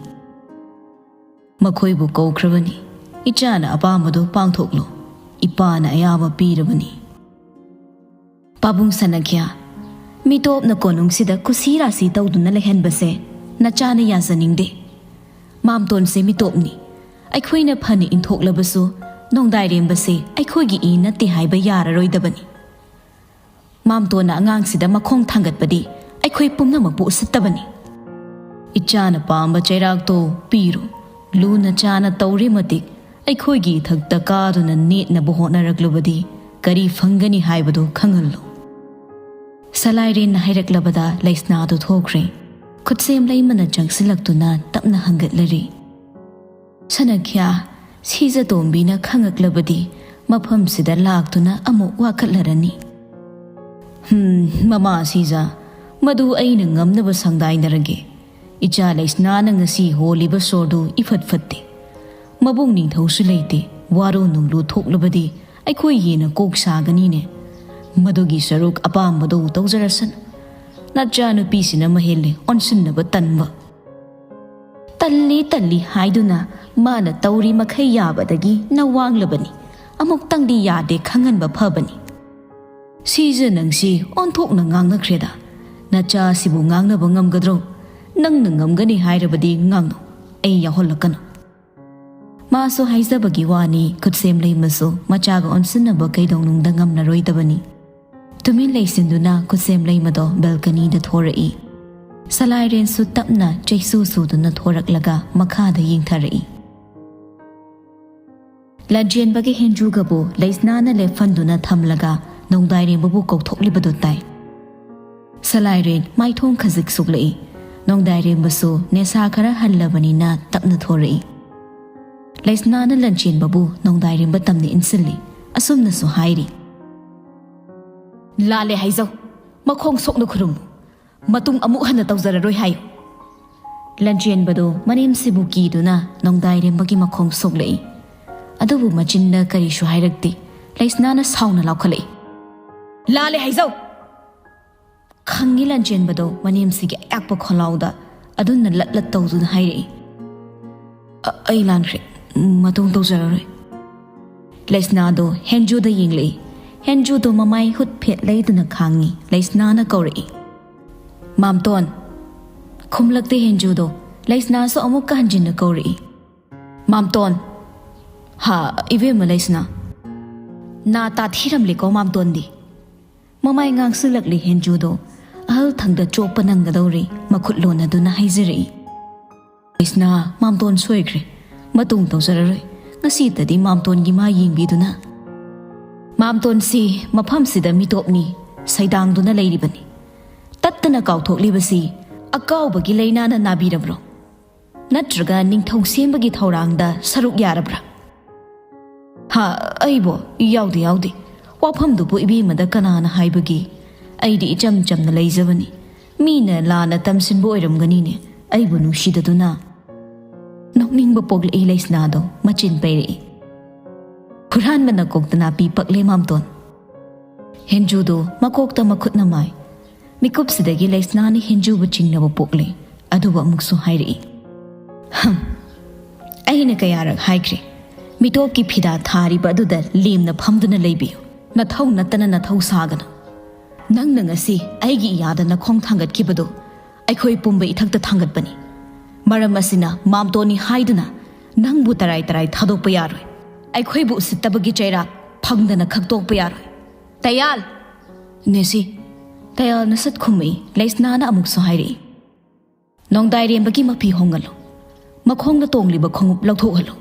"ꯃꯈꯣꯏꯕꯨ ꯀꯧꯈ꯭ꯔꯕꯅꯤ꯫ ꯏꯆꯥꯅ ꯑꯄꯥꯝꯕꯗꯨ ꯄꯥꯡꯊꯣꯛꯂꯨ꯫ ꯏꯄꯥꯅ ꯑꯌꯥꯕ ꯄꯤꯔꯕꯅꯤ꯫" "ꯄꯥꯕꯨꯡ ꯁꯅꯈ꯭ꯌꯥ, ꯃꯤꯇꯣꯞꯅ ꯀꯣꯅꯨꯡꯁꯤꯗ ꯀꯨꯁꯤ ꯔꯥꯁꯤ ꯇꯧꯗꯨꯅ ꯂꯩꯍꯟꯕꯁꯦ ꯅꯆꯥꯅ ꯌꯥꯖꯅꯤꯡꯗꯦ꯫ ꯃꯥꯝꯇꯣꯟꯁꯦ ꯃꯤꯇꯣꯞꯅꯤ꯫ ꯑꯩꯈꯣꯏꯅ ꯐꯅ ꯏꯟꯊꯣꯛꯂꯕꯁꯨ ꯅꯣꯡꯗꯥꯏꯔꯦꯝꯕꯁꯦ ꯑꯩꯈꯣꯏꯒꯤ ꯏ ꯅꯠꯇꯦ ꯍꯥꯏꯕ ꯌꯥꯔꯔꯣꯏꯗꯕꯅꯤ꯫ ꯃꯥꯝꯇꯣꯟꯅ ꯑꯉꯥꯡꯁꯤꯗ ꯃꯈꯣꯡ ꯊꯥꯡꯒꯠꯄꯗꯤ ꯑꯩꯈꯣꯏ ꯄꯨꯝꯅꯃꯛꯄꯨ ꯎꯁꯤꯠꯇꯕꯅꯤ꯫ ꯏꯆꯥꯅ ꯄꯥꯝꯕ ꯆꯩꯔꯥꯛꯇꯣ ꯄꯤꯔꯨ꯫ ꯂꯨꯅ ꯆꯥꯅ ꯇꯧꯔꯤ ꯃꯇꯤꯛ ꯑꯩꯈꯣꯏꯒꯤ ꯏꯊꯛꯇ ꯀꯥꯗꯨꯅ ꯅꯦꯠꯅꯕ ꯍꯣꯠꯅꯔꯛꯂꯕꯗꯤ ꯀꯔꯤ ꯐꯪꯒꯅꯤ ꯍꯥꯏꯕꯗꯨ ꯈꯪꯍꯜꯂꯨ꯫" ꯁꯂꯥꯏꯔꯦꯟꯅ ꯍꯥꯏꯔꯛꯂꯕꯗ ꯂꯩꯁꯅꯥꯗꯨ ꯊꯣꯛꯈ꯭ꯔꯦ꯫ ꯈꯨꯠꯁꯦꯝ ꯂꯩꯃꯅ ꯆꯪꯁꯤꯜꯂꯛꯇꯨꯅ ꯇꯞꯅ ꯍꯪꯒꯠꯂꯔꯤ꯫ "ꯁꯅꯈ꯭ꯌꯥ, ꯁꯤꯖꯇꯣꯝꯕꯤꯅ ꯈꯪꯉꯛꯂꯕꯗꯤ ꯃꯐꯝꯁꯤꯗ ꯂꯥꯛꯇꯨꯅ ꯑꯃꯨꯛ ꯋꯥꯀꯠꯂꯔꯅꯤ꯫ "ꯍꯝ, ꯃꯃꯥ ꯁꯤꯖ, ꯃꯗꯨ ꯑꯩꯅ ꯉꯝꯅꯕ ꯁꯪꯗꯥꯏꯅꯔꯒꯦ꯫ ꯏꯆꯥ ꯂꯩꯁꯅꯥꯅ ꯉꯁꯤ ꯍꯣꯜꯂꯤꯕ ꯁꯣꯔꯗꯨ ꯏꯐꯠ ꯐꯠꯇꯦ꯫ ꯃꯕꯨꯡ ꯅꯤꯡꯊꯧꯁꯨ ꯂꯩꯇꯦ, ꯋꯥꯔꯣ ꯅꯨꯡꯂꯨ ꯊꯣꯛꯂꯕꯗꯤ ꯑꯩꯈꯣꯏ ꯍꯦꯟꯅ ꯀꯣꯛ ꯁꯥꯒꯅꯤꯅꯦ꯫ ꯃꯗꯨꯒꯤ ꯁꯔꯨꯛ ꯑꯄꯥꯝꯕꯗꯨ ꯇꯧꯖꯔꯁꯅꯨ꯫ ꯅꯆꯥꯅꯨꯄꯤꯁꯤꯅ ꯃꯍꯦꯜꯂꯦ ꯑꯣꯟꯁꯤꯟꯅꯕ ꯇꯟꯕ꯫ ꯇꯜꯂꯤ ꯇꯜꯂꯤ ꯍꯥꯏꯗꯨꯅ ꯃꯥꯅ ꯇꯧꯔꯤ ꯃꯈꯩ ꯌꯥꯕꯗꯒꯤ ꯅꯋꯥꯡꯂꯕꯅꯤ꯫ ꯑꯃꯨꯛꯇꯪꯗꯤ ꯌꯥꯗꯦ ꯈꯪꯍꯟꯕ ꯐꯕꯅꯤ꯫ ꯁꯤꯖ, ꯅꯪꯁꯤ ꯑꯣꯟꯊꯣꯛꯅ ꯉꯥꯡꯅꯈ꯭ꯔꯦꯗ꯫ ꯅꯆꯥꯁꯤꯕꯨ ꯉꯥꯡꯅꯕ ꯉꯝꯒꯗ꯭ꯔꯣ? ꯅꯪꯅ ꯉꯝꯒꯅꯤ ꯍꯥꯏꯔꯕꯗꯤ ꯉꯥꯡꯅꯧ, ꯑꯩ ꯌꯥꯎꯍꯜꯂꯛꯀꯅꯨ꯫" ꯃꯥꯁꯨ ꯍꯥꯏꯖꯕꯒꯤ ꯋꯥꯅꯤ, ꯈꯨꯠꯁꯦꯝ ꯂꯩꯃꯁꯨ ꯃꯆꯥꯒ ꯑꯣꯟꯁꯤꯟꯅꯕ ꯀꯩꯗꯧꯅꯨꯡꯗ ꯉꯝꯂꯔꯣꯏꯗꯕꯅꯤ꯫ ꯇꯨꯃꯤꯟ ꯂꯩꯁꯤꯟꯗꯨꯅ ꯈꯨꯠꯁꯦꯝ ꯂꯩꯃꯗꯣ ꯕꯦꯜꯀꯅꯤꯗ ꯊꯣꯔꯛꯏ꯫ ꯁꯂꯥꯏꯔꯦꯟꯁꯨ ꯇꯞꯅ ꯆꯩꯁꯨ ꯁꯨꯗꯨꯅ ꯊꯣꯔꯛꯂꯒ ꯃꯈꯥꯗ ꯌꯦꯡꯊꯔꯛꯏ꯫ ꯂꯟꯆꯦꯟꯕꯒꯤ ꯍꯦꯟꯖꯨꯒꯕꯨ ꯂꯩꯁꯅꯥꯅ ꯂꯦꯞꯍꯟꯗꯨꯅ ꯊꯝꯂꯒ ꯅꯣꯡꯗꯥꯏꯔꯦꯝꯕꯕꯨ ꯀꯧꯊꯣꯛꯂꯤꯕꯗꯨ ꯇꯥꯏ꯫ ꯁꯂꯥꯏꯔꯦꯟ ꯃꯥꯏꯊꯣꯡ ꯈꯖꯤꯛ ꯁꯣꯛꯂꯛꯏ꯫ ꯅꯣꯡꯗꯥꯏꯔꯦꯝꯕꯁꯨ ꯅꯦꯁꯥ ꯈꯔ ꯍꯜꯂꯕꯅꯤꯅ ꯇꯞꯅ ꯊꯣꯔꯛꯏ꯫ ꯂꯩꯁꯅꯥꯅ ꯂꯟꯆꯦꯟꯕꯕꯨ ꯅꯣꯡꯗꯥꯏꯔꯦꯝꯕ ꯇꯝꯅ ꯏꯟꯁꯤꯜꯂꯤ꯫ ꯑꯁꯨꯝꯅꯁꯨ ꯍꯥꯏꯔꯤ, "ꯂꯥꯜꯂꯦ ꯍꯥꯏꯖꯧ, ꯃꯈꯣꯡ ꯁꯣꯛꯅ ꯈꯨꯔꯨꯝꯃꯨ꯫ ꯃꯇꯨꯡ ꯑꯃꯨꯛ ꯍꯟꯅ ꯇꯧꯖꯔꯔꯣꯏ ꯍꯥꯏꯌꯨ꯫" ꯂꯟꯆꯦꯟꯕꯗꯨ ꯃꯅꯦꯝꯁꯤꯕꯨ ꯀꯤꯗꯨꯅ ꯅꯣꯡꯗꯥꯏꯔꯦꯝꯕꯒꯤ ꯃꯈꯣꯡ ꯁꯣꯛꯂꯛꯏ꯫ ꯑꯗꯨꯕꯨ ꯃꯆꯤꯟꯗ ꯀꯔꯤꯁꯨ ꯍꯥꯏꯔꯛꯇꯦ꯫ ꯂꯩꯁꯅꯥꯅ ꯁꯥꯎꯅ ꯂꯥꯎꯈꯠꯂꯛꯏ, "ꯂꯥꯜꯂꯦ ꯍꯥꯏꯖꯧ!" ꯈꯪꯉꯤ ꯂꯟꯆꯦꯟꯕꯗꯣ ꯃꯅꯦꯝꯁꯤꯒꯤ ꯑꯌꯥꯛꯄ ꯈꯣꯜꯂꯥꯎꯗ꯫ ꯑꯗꯨꯅ ꯂꯠ ꯂꯠ ꯇꯧꯗꯨꯅ ꯍꯥꯏꯔꯛꯏ, "ꯑ-, ꯑꯩ ꯂꯥꯟꯈ꯭ꯔꯦ, ꯃꯇꯨꯡ ꯇꯧꯖꯔꯔꯣꯏ꯫" ꯂꯩꯁꯅꯥꯗꯣ ꯍꯦꯟꯖꯨꯗ ꯌꯦꯡꯂꯛꯏ꯫ ꯍꯦꯟꯖꯨꯗꯣ ꯃꯃꯥꯏ ꯍꯨꯠ ꯐꯦꯠ ꯂꯩꯗꯨꯅ ꯈꯥꯡꯉꯤ꯫ ꯂꯩꯁꯅꯥꯅ ꯀꯧꯔꯛꯏ, "ꯃꯥꯝꯇꯣꯟ!" ꯈꯨꯝꯂꯛꯇꯦ ꯍꯦꯟꯖꯨꯗꯣ꯫ ꯂꯩꯁꯅꯥꯁꯨ ꯑꯃꯨꯛꯀ ꯍꯟꯖꯤꯟꯅ ꯀꯧꯔꯛꯏ, "ꯃꯥꯝꯇꯣꯟ!" "ꯍꯥ, ꯏꯕꯦꯝꯃ ꯂꯩꯁꯅꯥ?" "ꯅꯥ ꯇꯥꯊꯤꯔꯝꯂꯦꯀꯣ ꯃꯥꯝꯇꯣꯟꯗꯤ꯫" ꯃꯃꯥꯏ ꯉꯥꯡꯁꯤꯜꯂꯛꯂꯤ ꯍꯦꯟꯖꯨꯗꯣ꯫ ꯑꯍꯜ ꯊꯪꯗ ꯆꯣꯞꯄ ꯅꯪꯒꯗꯧꯔꯦ꯫ ꯃꯈꯨꯠ ꯂꯣꯟꯅꯗꯨꯅ ꯍꯥꯏꯖꯔꯛꯏ, "ꯂꯩꯁꯅꯥ, ꯃꯥꯝꯇꯣꯟ ꯁꯣꯏꯈ꯭ꯔꯦ꯫ ꯃꯇꯨꯡ ꯇꯧꯖꯔꯔꯣꯏ꯫ ꯉꯁꯤꯇꯗꯤ ꯃꯥꯝꯇꯣꯟꯒꯤ ꯃꯥ ꯌꯦꯡꯕꯤꯗꯨꯅ꯫" "ꯃꯥꯝꯇꯣꯟꯁꯤ ꯃꯐꯝꯁꯤꯗ ꯃꯤꯇꯣꯞꯅꯤ, ꯁꯩꯗꯥꯡꯗꯨꯅ ꯂꯩꯔꯤꯕꯅꯤ꯫ ꯇꯠꯇꯅ ꯀꯥꯎꯊꯣꯛꯂꯤꯕꯁꯤ ꯑꯀꯥꯎꯕꯒꯤ ꯂꯩꯅꯥꯅ ꯅꯥꯕꯤꯔꯕ꯭ꯔꯣ? ꯅꯠꯇ꯭ꯔꯒ ꯅꯤꯡꯊꯧ ꯁꯦꯝꯕꯒꯤ ꯊꯧꯔꯥꯡꯗ ꯁꯔꯨꯛ ꯌꯥꯔꯕ꯭ꯔꯥ? ꯍꯥ? ꯑꯩꯕꯣ? ꯌꯥꯎꯗꯦ, ꯌꯥꯎꯗꯦ꯫ ꯋꯥꯐꯝꯗꯨꯕꯨ ꯏꯕꯦꯝꯃꯗ ꯀꯅꯥꯅ ꯍꯥꯏꯕꯒꯦ? ꯑꯩꯗꯤ ꯏꯆꯝ ꯆꯝꯅ ꯂꯩꯖꯕꯅꯤ꯫ ꯃꯤꯅ ꯂꯥꯟꯅ ꯇꯝꯁꯤꯟꯕ ꯑꯣꯏꯔꯝꯒꯅꯤꯅꯦ, ꯑꯩꯕꯨ ꯅꯨꯡꯁꯤꯗꯗꯨꯅ꯫ ꯅꯣꯛꯅꯤꯡꯕ ꯄꯣꯛꯂꯛꯏ ꯂꯩꯁꯅꯥꯗꯣ, ꯃꯆꯤꯟ ꯄꯩꯔꯛꯏ꯫ ꯍꯨꯔꯥꯟꯕꯅ ꯀꯣꯛꯇ ꯅꯥꯄꯤ ꯄꯛꯂꯦ ꯃꯥꯝꯇꯣꯟ꯫ ꯍꯦꯟꯖꯨꯗꯣ ꯃꯀꯣꯛꯇ ꯃꯈꯨꯠꯅ ꯃꯥꯏ꯫ ꯃꯤꯀꯨꯞꯁꯤꯗꯒꯤ ꯂꯩꯁꯅꯥꯅ ꯍꯦꯟꯖꯨꯕꯨ ꯆꯤꯡꯅꯕ ꯄꯣꯛꯂꯦ꯫ ꯑꯗꯨꯒ ꯑꯃꯨꯛꯁꯨ ꯍꯥꯏꯔꯛꯏ, "ꯍꯝ, ꯑꯩꯅ ꯀꯌꯥꯔꯛ ꯍꯥꯏꯈ꯭ꯔꯦ, ꯃꯤꯇꯣꯞꯀꯤ ꯐꯤꯗꯥ ꯊꯥꯔꯤꯕ ꯑꯗꯨꯗ ꯂꯦꯝꯅ ꯐꯝꯗꯨꯅ ꯂꯩꯕꯤꯌꯨ, ꯅꯊꯧ ꯅꯠꯇꯅ ꯅꯊꯧ ꯁꯥꯒꯅꯨ꯫ ꯅꯪꯅ ꯉꯁꯤ ꯑꯩꯒꯤ ꯏꯌꯥꯗ ꯅꯈꯣꯡ ꯊꯥꯡꯒꯠꯈꯤꯕꯗꯨ ꯑꯩꯈꯣꯏ ꯄꯨꯝꯕ ꯏꯊꯛꯇ ꯊꯥꯡꯒꯠꯄꯅꯤ꯫ ꯃꯔꯝ ꯑꯁꯤꯅ ꯃꯥꯝꯇꯣꯟꯅꯤ ꯍꯥꯏꯗꯨꯅ ꯅꯪꯕꯨ ꯇꯔꯥꯏ ꯇꯔꯥꯏ ꯊꯥꯗꯣꯛꯄ ꯌꯥꯔꯣꯏ꯫ ꯑꯩꯈꯣꯏꯕꯨ ꯎꯁꯤꯠꯇꯕꯒꯤ ꯆꯩꯔꯥꯛ ꯐꯪꯗꯅ ꯈꯛꯇꯣꯛꯄ ꯌꯥꯔꯣꯏ꯫ ꯇꯌꯥꯜ!" "ꯅꯦꯁꯤ, ꯇꯌꯥꯜꯅ ꯁꯠ ꯈꯨꯝꯃꯛꯏ꯫ ꯂꯩꯁꯅꯥꯅ ꯑꯃꯨꯛꯁꯨ ꯍꯥꯏꯔꯛꯏ, ꯅꯣꯡꯗꯥꯏꯔꯦꯝꯕꯒꯤ ꯃꯐꯤ ꯍꯣꯡꯍꯜꯂꯨ꯫ ꯃꯈꯣꯡꯗ ꯇꯣꯡꯂꯤꯕ ꯈꯣꯡꯎꯞ ꯂꯧꯊꯣꯛꯍꯜꯂꯨ꯫"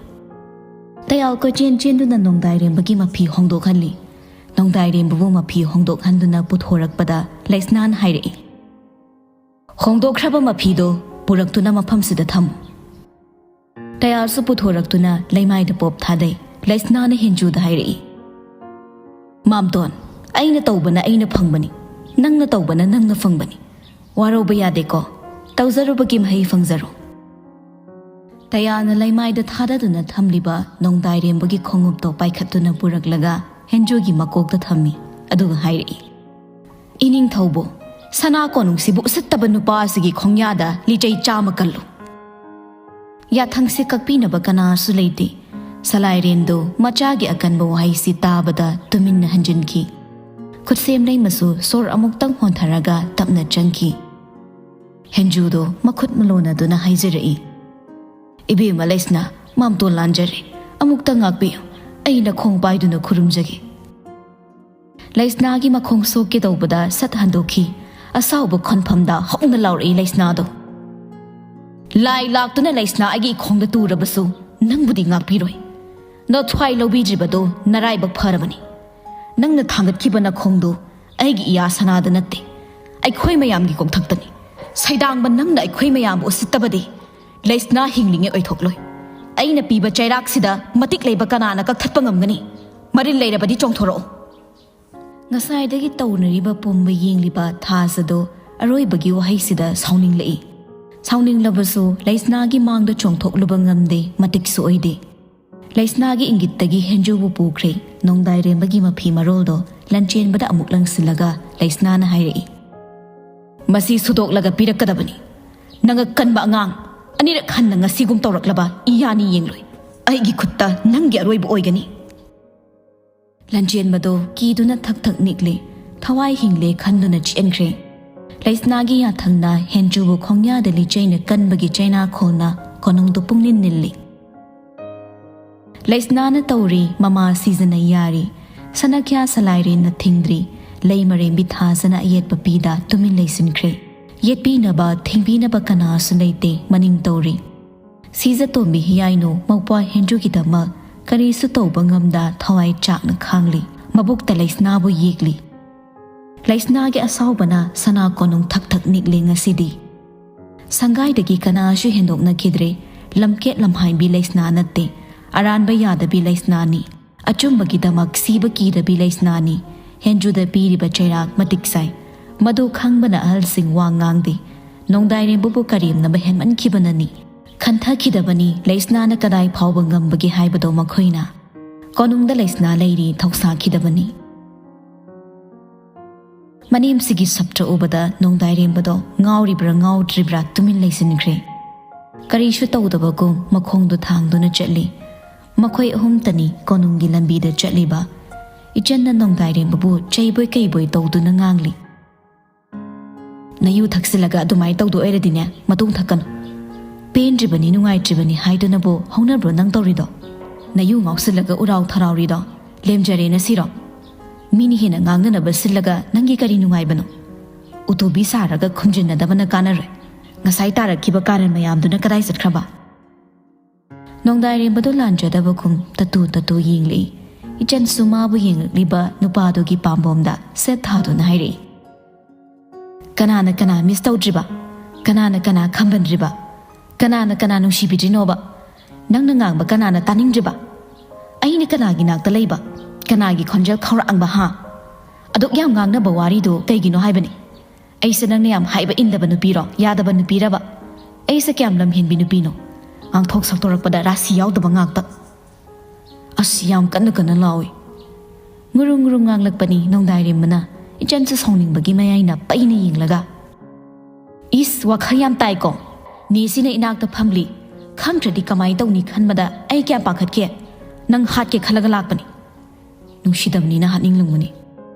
ꯇꯌꯥꯜ ꯀꯣꯏꯆꯦꯟ ꯆꯦꯟꯗꯨꯅ ꯅꯣꯡꯗꯥꯏꯔꯦꯝꯕꯒꯤ ꯃꯐꯤ ꯍꯣꯡꯗꯣꯛꯍꯜꯂꯤ꯫ ꯅꯣꯡꯗꯥꯏꯔꯦꯝꯕꯕꯨ ꯃꯐꯤ ꯍꯣꯡꯗꯣꯛꯍꯟꯗꯨꯅ ꯄꯨꯊꯣꯔꯛꯄꯗ ꯂꯩꯁꯅꯥꯅ ꯍꯥꯏꯔꯛꯏ, "ꯍꯣꯡꯗꯣꯛꯈ꯭ꯔꯕ ꯃꯐꯤꯗꯣ ꯄꯨꯔꯛꯇꯨꯅ ꯃꯐꯝꯁꯤꯗ ꯊꯝꯃꯨ꯫" ꯇꯌꯥꯜꯁꯨ ꯄꯨꯊꯣꯔꯛꯇꯨꯅ ꯂꯩꯃꯥꯏꯗ ꯄꯣꯞ ꯊꯥꯗꯩ꯫ ꯂꯩꯁꯅꯥꯅ ꯍꯦꯟꯖꯨꯗ ꯍꯥꯏꯔꯛꯏ, "ꯃꯥꯝꯇꯣꯟ, ꯑꯩꯅ ꯇꯧꯕꯅ ꯑꯩꯅ ꯐꯪꯕꯅꯤ, ꯅꯪꯅ ꯇꯧꯕꯅ ꯅꯪꯅ ꯐꯪꯕꯅꯤ꯫ ꯋꯥꯔꯧꯕ ꯌꯥꯗꯦꯀꯣ, ꯇꯧꯖꯔꯨꯕꯒꯤ ꯃꯍꯩ ꯐꯪꯖꯔꯣ꯫" ꯇꯌꯥꯜꯅ ꯂꯩꯃꯥꯏꯗ ꯊꯥꯗꯗꯨꯅ ꯊꯝꯂꯤꯕ ꯅꯣꯡꯗꯥꯏꯔꯦꯝꯕꯒꯤ ꯈꯣꯡꯎꯞꯇꯣ ꯄꯥꯏꯈꯠꯇꯨꯅ ꯄꯨꯔꯛꯂꯒ ꯍꯦꯟꯖꯨꯒꯤ ꯃꯀꯣꯛꯇ ꯊꯝꯃꯤ꯫ ꯑꯗꯨꯒ ꯍꯥꯏꯔꯛꯏ, "ꯏꯅꯤꯡꯊꯧꯕꯨ, ꯁꯅꯥ ꯀꯣꯅꯨꯡꯁꯤꯕꯨ ꯎꯁꯤꯠꯇꯕ ꯅꯨꯄꯥ ꯑꯁꯤꯒꯤ ꯈꯣꯡꯌꯥꯗ ꯂꯤꯆꯩ ꯆꯥꯝꯃ ꯀꯜꯂꯨ꯫" ꯌꯥꯊꯪꯁꯤ ꯀꯛꯄꯤꯅꯕ ꯀꯅꯥꯁꯨ ꯂꯩꯇꯦ꯫ ꯁꯂꯥꯏꯔꯦꯟꯗꯨ ꯃꯆꯥꯒꯤ ꯑꯀꯟꯕ ꯋꯥꯍꯩꯁꯤ ꯇꯥꯕꯗ ꯇꯨꯃꯤꯟꯅ ꯍꯟꯖꯤꯟꯈꯤ꯫ ꯈꯨꯠꯁꯦꯝ ꯂꯩꯃꯁꯨ ꯁꯣꯔ ꯑꯃꯨꯛꯇꯪ ꯍꯣꯟꯊꯔꯒ ꯇꯞꯅ ꯆꯪꯈꯤ꯫ ꯍꯦꯟꯖꯨꯗꯣ ꯃꯈꯨꯠ ꯃꯂꯣꯟꯅꯗꯨꯅ ꯍꯥꯏꯖꯔꯛꯏ, "ꯏꯕꯦꯝꯃ ꯂꯩꯁꯅꯥ, ꯃꯥꯝꯇꯣꯟ ꯂꯥꯟꯖꯔꯦ, ꯑꯃꯨꯛꯇ ꯉꯥꯛꯄꯤꯌꯨ, ꯑꯩ ꯅꯈꯣꯡ ꯄꯥꯏꯗꯨꯅ ꯈꯨꯔꯨꯝꯖꯒꯦ꯫" ꯂꯩꯁꯅꯥꯒꯤ ꯃꯈꯣꯡ ꯁꯣꯛꯀꯦ ꯇꯧꯕꯗ ꯁꯠ ꯍꯟꯗꯣꯛꯈꯤ꯫ ꯑꯁꯥꯎꯕ ꯈꯣꯟꯐꯝꯗ ꯍꯧꯅ ꯂꯥꯎꯔꯛꯏ ꯂꯩꯁꯅꯥꯗꯣ, "ꯂꯥꯏ ꯂꯥꯛꯇꯨꯅ ꯂꯩꯁꯅꯥ ꯑꯩꯒꯤ ꯏꯈꯣꯡꯗ ꯇꯨꯔꯕꯁꯨ ꯅꯪꯕꯨꯗꯤ ꯉꯥꯛꯄꯤꯔꯣꯏ꯫ ꯅꯊ꯭ꯋꯥꯏ ꯂꯧꯕꯤꯗ꯭ꯔꯤꯕꯗꯣ ꯅꯔꯥꯏꯕꯛ ꯐꯔꯕꯅꯤ꯫ ꯅꯪꯅ ꯊꯥꯡꯒꯠꯈꯤꯕ ꯅꯈꯣꯡꯗꯣ ꯑꯩꯒꯤ ꯏꯌꯥ ꯁꯅꯥꯗ ꯅꯠꯇꯦ, ꯑꯩꯈꯣꯏ ꯃꯌꯥꯝꯒꯤ ꯀꯣꯛꯊꯛꯇꯅꯤ꯫ ꯁꯩꯗꯥꯡꯕ ꯅꯪꯅ ꯑꯩꯈꯣꯏ ꯃꯌꯥꯝꯕꯨ ꯎꯁꯤꯠꯇꯕꯗꯤ ꯂꯩꯁꯅꯥ ꯍꯤꯡꯂꯤꯉꯩ ꯑꯣꯏꯊꯣꯛꯂꯣꯏ꯫ ꯑꯩꯅ ꯄꯤꯕ ꯆꯩꯔꯥꯛꯁꯤꯗ ꯃꯇꯤꯛ ꯂꯩꯕ ꯀꯅꯥꯅ ꯀꯛꯊꯠꯄ ꯉꯝꯒꯅꯤ? ꯃꯔꯤꯜ ꯂꯩꯔꯕꯗꯤ ꯆꯣꯡꯊꯣꯔꯛꯑꯣ꯫ ꯉꯁꯥꯏꯗꯒꯤ ꯇꯧꯅꯔꯤꯕ ꯄꯨꯝꯕ ꯌꯦꯡꯂꯤꯕ ꯊꯥꯖꯗꯣ ꯑꯔꯣꯏꯕꯒꯤ ꯋꯥꯍꯩꯁꯤꯗ ꯁꯥꯎꯅꯤꯡꯂꯛꯏ꯫ ꯁꯥꯎꯅꯤꯡꯂꯕꯁꯨ ꯂꯩꯁꯅꯥꯒꯤ ꯃꯥꯡꯗ ꯆꯣꯡꯊꯣꯛꯂꯨꯕ ꯉꯝꯗꯦ, ꯃꯇꯤꯛꯁꯨ ꯑꯣꯏꯗꯦ꯫ ꯂꯩꯁꯅꯥꯒꯤ ꯏꯪꯒꯤꯠꯇꯒꯤ ꯍꯦꯟꯖꯨꯕꯨ ꯄꯨꯈ꯭ꯔꯦ꯫ ꯅꯣꯡꯗꯥꯏꯔꯦꯝꯕꯒꯤ ꯃꯐꯤ ꯃꯔꯣꯜꯗꯣ ꯂꯟꯆꯦꯟꯕꯗ ꯑꯃꯨꯛ ꯂꯪꯁꯤꯜꯂꯒ ꯂꯩꯁꯅꯥꯅ ꯍꯥꯏꯔꯛꯏ, "ꯃꯁꯤ ꯁꯨꯗꯣꯛꯂꯒ ꯄꯤꯔꯛꯀꯗꯕꯅꯤ꯫ ꯅꯪ ꯑꯀꯟꯕ ꯑꯉꯥꯡ, ꯑꯅꯤꯔꯛ ꯍꯟꯅ ꯉꯁꯤꯒꯨꯝ ꯇꯧꯔꯛꯂꯕ ꯏꯌꯥꯅꯤ ꯌꯦꯡꯂꯣꯏ꯫ ꯑꯩꯒꯤ ꯈꯨꯠꯇ ꯅꯪꯒꯤ ꯑꯔꯣꯏꯕ ꯑꯣꯏꯒꯅꯤ꯫" ꯂꯟꯆꯦꯟꯕꯗꯣ ꯀꯤꯗꯨꯅ ꯊꯛ ꯊꯛ ꯅꯤꯛꯂꯦ꯫ ꯊꯋꯥꯏ ꯍꯤꯡꯂꯦ ꯈꯟꯗꯨꯅ ꯆꯦꯟꯈ꯭ꯔꯦ꯫ ꯂꯩꯁꯅꯥꯒꯤ ꯌꯥꯊꯪꯅ ꯍꯦꯟꯖꯨꯕꯨ ꯈꯣꯡꯌꯥꯗ ꯂꯤꯆꯩꯅ ꯀꯟꯕꯒꯤ ꯆꯩꯅꯥꯈꯣꯜꯅ ꯀꯣꯅꯨꯡꯗꯨ ꯄꯨꯡꯅꯤꯟ ꯅꯤꯜꯂꯤ꯫ ꯂꯩꯁꯅꯥꯅ ꯇꯧꯔꯤ, ꯃꯃꯥ ꯁꯤꯖꯅ ꯌꯥꯔꯤ꯫ ꯁꯅꯈ꯭ꯌꯥ ꯁꯂꯥꯏꯔꯦꯟꯅ ꯊꯤꯡꯗ꯭ꯔꯤ꯫ ꯂꯩ ꯃꯔꯦꯝꯕꯤ ꯊꯥꯖꯅ ꯑꯌꯦꯠꯄ ꯄꯤꯗ ꯇꯨꯃꯤꯟ ꯂꯩꯁꯤꯟꯈ꯭ꯔꯦ꯫ ꯌꯦꯠꯄꯤꯅꯕ, ꯊꯤꯡꯕꯤꯅꯕ ꯀꯅꯥꯁꯨ ꯂꯩꯇꯦ, ꯃꯅꯤꯡ ꯇꯧꯔꯤ꯫ ꯁꯤꯖꯇꯣꯝꯕꯤ ꯍꯤꯌꯥꯏꯅꯨ ꯃꯧꯄ꯭ꯋꯥ ꯍꯦꯟꯖꯨꯒꯤꯗꯃꯛ ꯀꯔꯤꯁꯨ ꯇꯧꯕ ꯉꯝꯗ ꯊꯋꯥꯏ ꯆꯥꯛꯅ ꯈꯥꯡꯂꯤ꯫ ꯃꯕꯨꯛꯇ ꯂꯩꯁꯅꯥꯕꯨ ꯌꯦꯛꯂꯤ꯫ ꯂꯩꯁꯅꯥꯒꯤ ꯑꯁꯥꯎꯕꯅ ꯁꯅꯥ ꯀꯣꯅꯨꯡ ꯊꯛ ꯊꯛ ꯅꯤꯛꯂꯦ ꯉꯁꯤꯗꯤ꯫ ꯁꯪꯒꯥꯏꯗꯒꯤ ꯀꯅꯥꯁꯨ ꯍꯦꯟꯗꯣꯛꯅꯈꯤꯗ꯭ꯔꯦ꯫ ꯂꯝꯀꯦꯠ ꯂꯝꯍꯥꯏꯕꯤ ꯂꯩꯁꯅꯥ ꯅꯠꯇꯦ, ꯑꯔꯥꯟꯕ ꯌꯥꯗꯕꯤ ꯂꯩꯁꯅꯥꯅꯤ꯫ ꯑꯆꯨꯝꯕꯒꯤꯗꯃꯛ ꯁꯤꯕ ꯀꯤꯗꯕꯤ ꯂꯩꯁꯅꯥꯅꯤ꯫ ꯍꯦꯟꯖꯨꯗ ꯄꯤꯔꯤꯕ ꯆꯩꯔꯥꯛ ꯃꯇꯤꯛ ꯆꯥꯏ꯫ ꯃꯗꯨ ꯈꯪꯕꯅ ꯑꯍꯜꯁꯤꯡ ꯋꯥ ꯉꯥꯡꯗꯦ꯫ ꯅꯣꯡꯗꯥꯏꯔꯦꯝꯕꯕꯨ ꯀꯔꯦꯝꯅꯕ ꯍꯦꯟꯃꯟꯈꯤꯕꯅꯅꯤ꯫ ꯈꯟꯊꯈꯤꯗꯕꯅꯤ, ꯂꯩꯁꯅꯥꯅ ꯀꯗꯥꯏ ꯐꯥꯎꯕ ꯉꯝꯕꯒꯦ ꯍꯥꯏꯕꯗꯣ ꯃꯈꯣꯏꯅ꯫ ꯀꯣꯅꯨꯡꯗ ꯂꯩꯁꯅꯥ ꯂꯩꯔꯤ ꯊꯧꯁꯥꯈꯤꯗꯕꯅꯤ꯫ ꯃꯅꯦꯝꯁꯤꯒꯤ ꯁꯞꯇ꯭ꯔ ꯎꯕꯗ ꯅꯣꯡꯗꯥꯏꯔꯦꯝꯕꯗꯣ ꯉꯥꯎꯔꯤꯕ꯭ꯔꯥ ꯉꯥꯎꯗ꯭ꯔꯤꯕ꯭ꯔꯥ ꯇꯨꯃꯤꯟ ꯂꯩꯁꯤꯟꯈ꯭ꯔꯦ꯫ ꯀꯔꯤꯁꯨ ꯇꯧꯗꯕꯒꯨꯝ ꯃꯈꯣꯡꯗꯣ ꯊꯥꯡꯗꯨꯅ ꯆꯠꯂꯤ꯫ ꯃꯈꯣꯏ ꯑꯍꯨꯝꯇꯅꯤ ꯀꯣꯅꯨꯡꯒꯤ ꯂꯝꯕꯤꯗ ꯆꯠꯂꯤꯕ꯫ ꯏꯆꯟꯅ ꯅꯣꯡꯗꯥꯏꯔꯦꯝꯕꯕꯨ ꯆꯩꯕꯣꯏ ꯀꯩꯕꯣꯏ ꯇꯧꯗꯨꯅ ꯉꯥꯡꯂꯤ꯫ "ꯅꯌꯨ ꯊꯛꯆꯤꯜꯂꯒ ꯑꯗꯨꯃꯥꯏꯅ ꯇꯧꯗꯣꯏ ꯑꯣꯏꯔꯗꯤꯅꯦ, ꯃꯇꯨꯡ ꯊꯛꯀꯅꯨ꯫ ꯄꯦꯟꯗ꯭ꯔꯤꯕꯅꯤ, ꯅꯨꯡꯉꯥꯏꯇ꯭ꯔꯤꯕꯅꯤ ꯍꯥꯏꯗꯨꯅꯕꯨ ꯍꯧꯅꯕ꯭ꯔꯣ ꯅꯪ ꯇꯧꯔꯤꯗꯣ? ꯅꯌꯨ ꯉꯥꯎꯁꯤꯜꯂꯒ ꯎꯔꯥꯎ ꯊꯔꯥꯎꯔꯤꯗꯣ? ꯂꯦꯝꯖꯔꯦꯅ ꯁꯤꯔꯣ? ꯃꯤꯅ ꯍꯦꯟꯅ ꯉꯥꯡꯅꯅꯕ ꯁꯤꯜꯂꯒ ꯅꯪꯒꯤ ꯀꯔꯤ ꯅꯨꯡꯉꯥꯏꯕꯅꯣ? ꯎꯇꯨꯕꯤ ꯁꯥꯔꯒ ꯈꯨꯝꯖꯤꯟꯅꯗꯕꯅ ꯀꯥꯟꯅꯔꯣꯏ꯫ ꯉꯁꯥꯏ ꯇꯥꯔꯛꯈꯤꯕ ꯀꯥꯔꯟ ꯃꯌꯥꯝꯗꯨꯅ ꯀꯗꯥꯏ ꯆꯠꯈ꯭ꯔꯕ?" ꯅꯣꯡꯗꯥꯏꯔꯦꯝꯕꯗꯣ ꯂꯥꯟꯖꯗꯕꯒꯨꯝ ꯇꯇꯨ ꯇꯇꯨ ꯌꯦꯡꯂꯛꯏ꯫ ꯏꯆꯟꯁꯨ ꯃꯥꯕꯨ ꯌꯦꯡꯂꯛꯂꯤꯕ ꯅꯨꯄꯥꯗꯨꯒꯤ ꯄꯥꯝꯕꯣꯝꯗ ꯁꯦꯠ ꯊꯥꯗꯨꯅ ꯍꯥꯏꯔꯛꯏ, "ꯀꯅꯥꯅ ꯀꯅꯥ ꯃꯤꯁ ꯇꯧꯗ꯭ꯔꯤꯕ? ꯀꯅꯥꯅ ꯀꯅꯥ ꯈꯝꯕꯟꯗ꯭ꯔꯤꯕ? ꯀꯅꯥꯅ ꯀꯅꯥ ꯅꯨꯡꯁꯤꯕꯤꯗ꯭ꯔꯤꯅꯣꯕ? ꯅꯪꯅ ꯉꯥꯡꯕ ꯀꯅꯥꯅ ꯇꯥꯅꯤꯡꯗ꯭ꯔꯤꯕ? ꯑꯩꯅ ꯀꯅꯥꯒꯤ ꯅꯥꯛꯇ ꯂꯩꯕ? ꯀꯅꯥꯒꯤ ꯈꯣꯟꯖꯦꯜ ꯈꯧꯔꯥꯡꯕ, ꯍꯥ? ꯑꯗꯨꯛ ꯌꯥꯝ ꯉꯥꯡꯅꯕ ꯋꯥꯔꯤꯗꯨ ꯀꯩꯒꯤꯅꯣ ꯍꯥꯏꯕꯅꯤ? ꯑꯩꯁꯦ ꯅꯪꯅ ꯌꯥꯝ ꯍꯥꯏꯕ ꯏꯟꯗꯕ ꯅꯨꯄꯤꯔꯣ? ꯌꯥꯗꯕ ꯅꯨꯄꯤꯔꯕ? ꯑꯩꯁꯦ ꯀꯌꯥꯝ ꯂꯝꯍꯦꯟꯕꯤ ꯅꯨꯄꯤꯅꯣ? ꯉꯥꯡꯊꯣꯛ ꯁꯛꯇꯣꯔꯛꯄꯗ ꯔꯥꯁꯤ ꯌꯥꯎꯗꯕ ꯉꯥꯛꯇ꯫ ꯑꯁ, ꯌꯥꯝ ꯀꯟꯅ ꯀꯟꯅ ꯂꯥꯎꯏ꯫ ꯉꯨꯔꯨꯡ ꯉꯨꯔꯨꯡ ꯉꯥꯡꯂꯛꯄꯅꯤ ꯅꯣꯡꯗꯥꯏꯔꯦꯝꯕꯅ, ꯏꯆꯟꯁꯨ ꯁꯥꯎꯅꯤꯡꯕꯒꯤ ꯃꯌꯥꯏꯅ ꯄꯩꯅ ꯌꯦꯡꯂꯒ꯫ "ꯏꯁ, ꯋꯥꯈꯜ ꯌꯥꯝ ꯇꯥꯏꯀꯣ꯫ ꯅꯦꯁꯤꯅ ꯏꯅꯥꯛꯇ ꯐꯝꯂꯤ꯫ ꯈꯪꯗ꯭ꯔꯗꯤ ꯀꯃꯥꯏ ꯇꯧꯅꯤ ꯈꯟꯕꯗ ꯑꯩ ꯀꯌꯥꯝ ꯄꯥꯈꯠꯀꯦ꯫ ꯅꯪ ꯍꯥꯠꯀꯦ ꯈꯜꯂꯒ ꯂꯥꯛꯄꯅꯤ꯫ ꯅꯨꯡꯁꯤꯗꯕꯅꯤꯅ ꯍꯥꯠꯅꯤꯡꯂꯝꯒꯅꯤ꯫"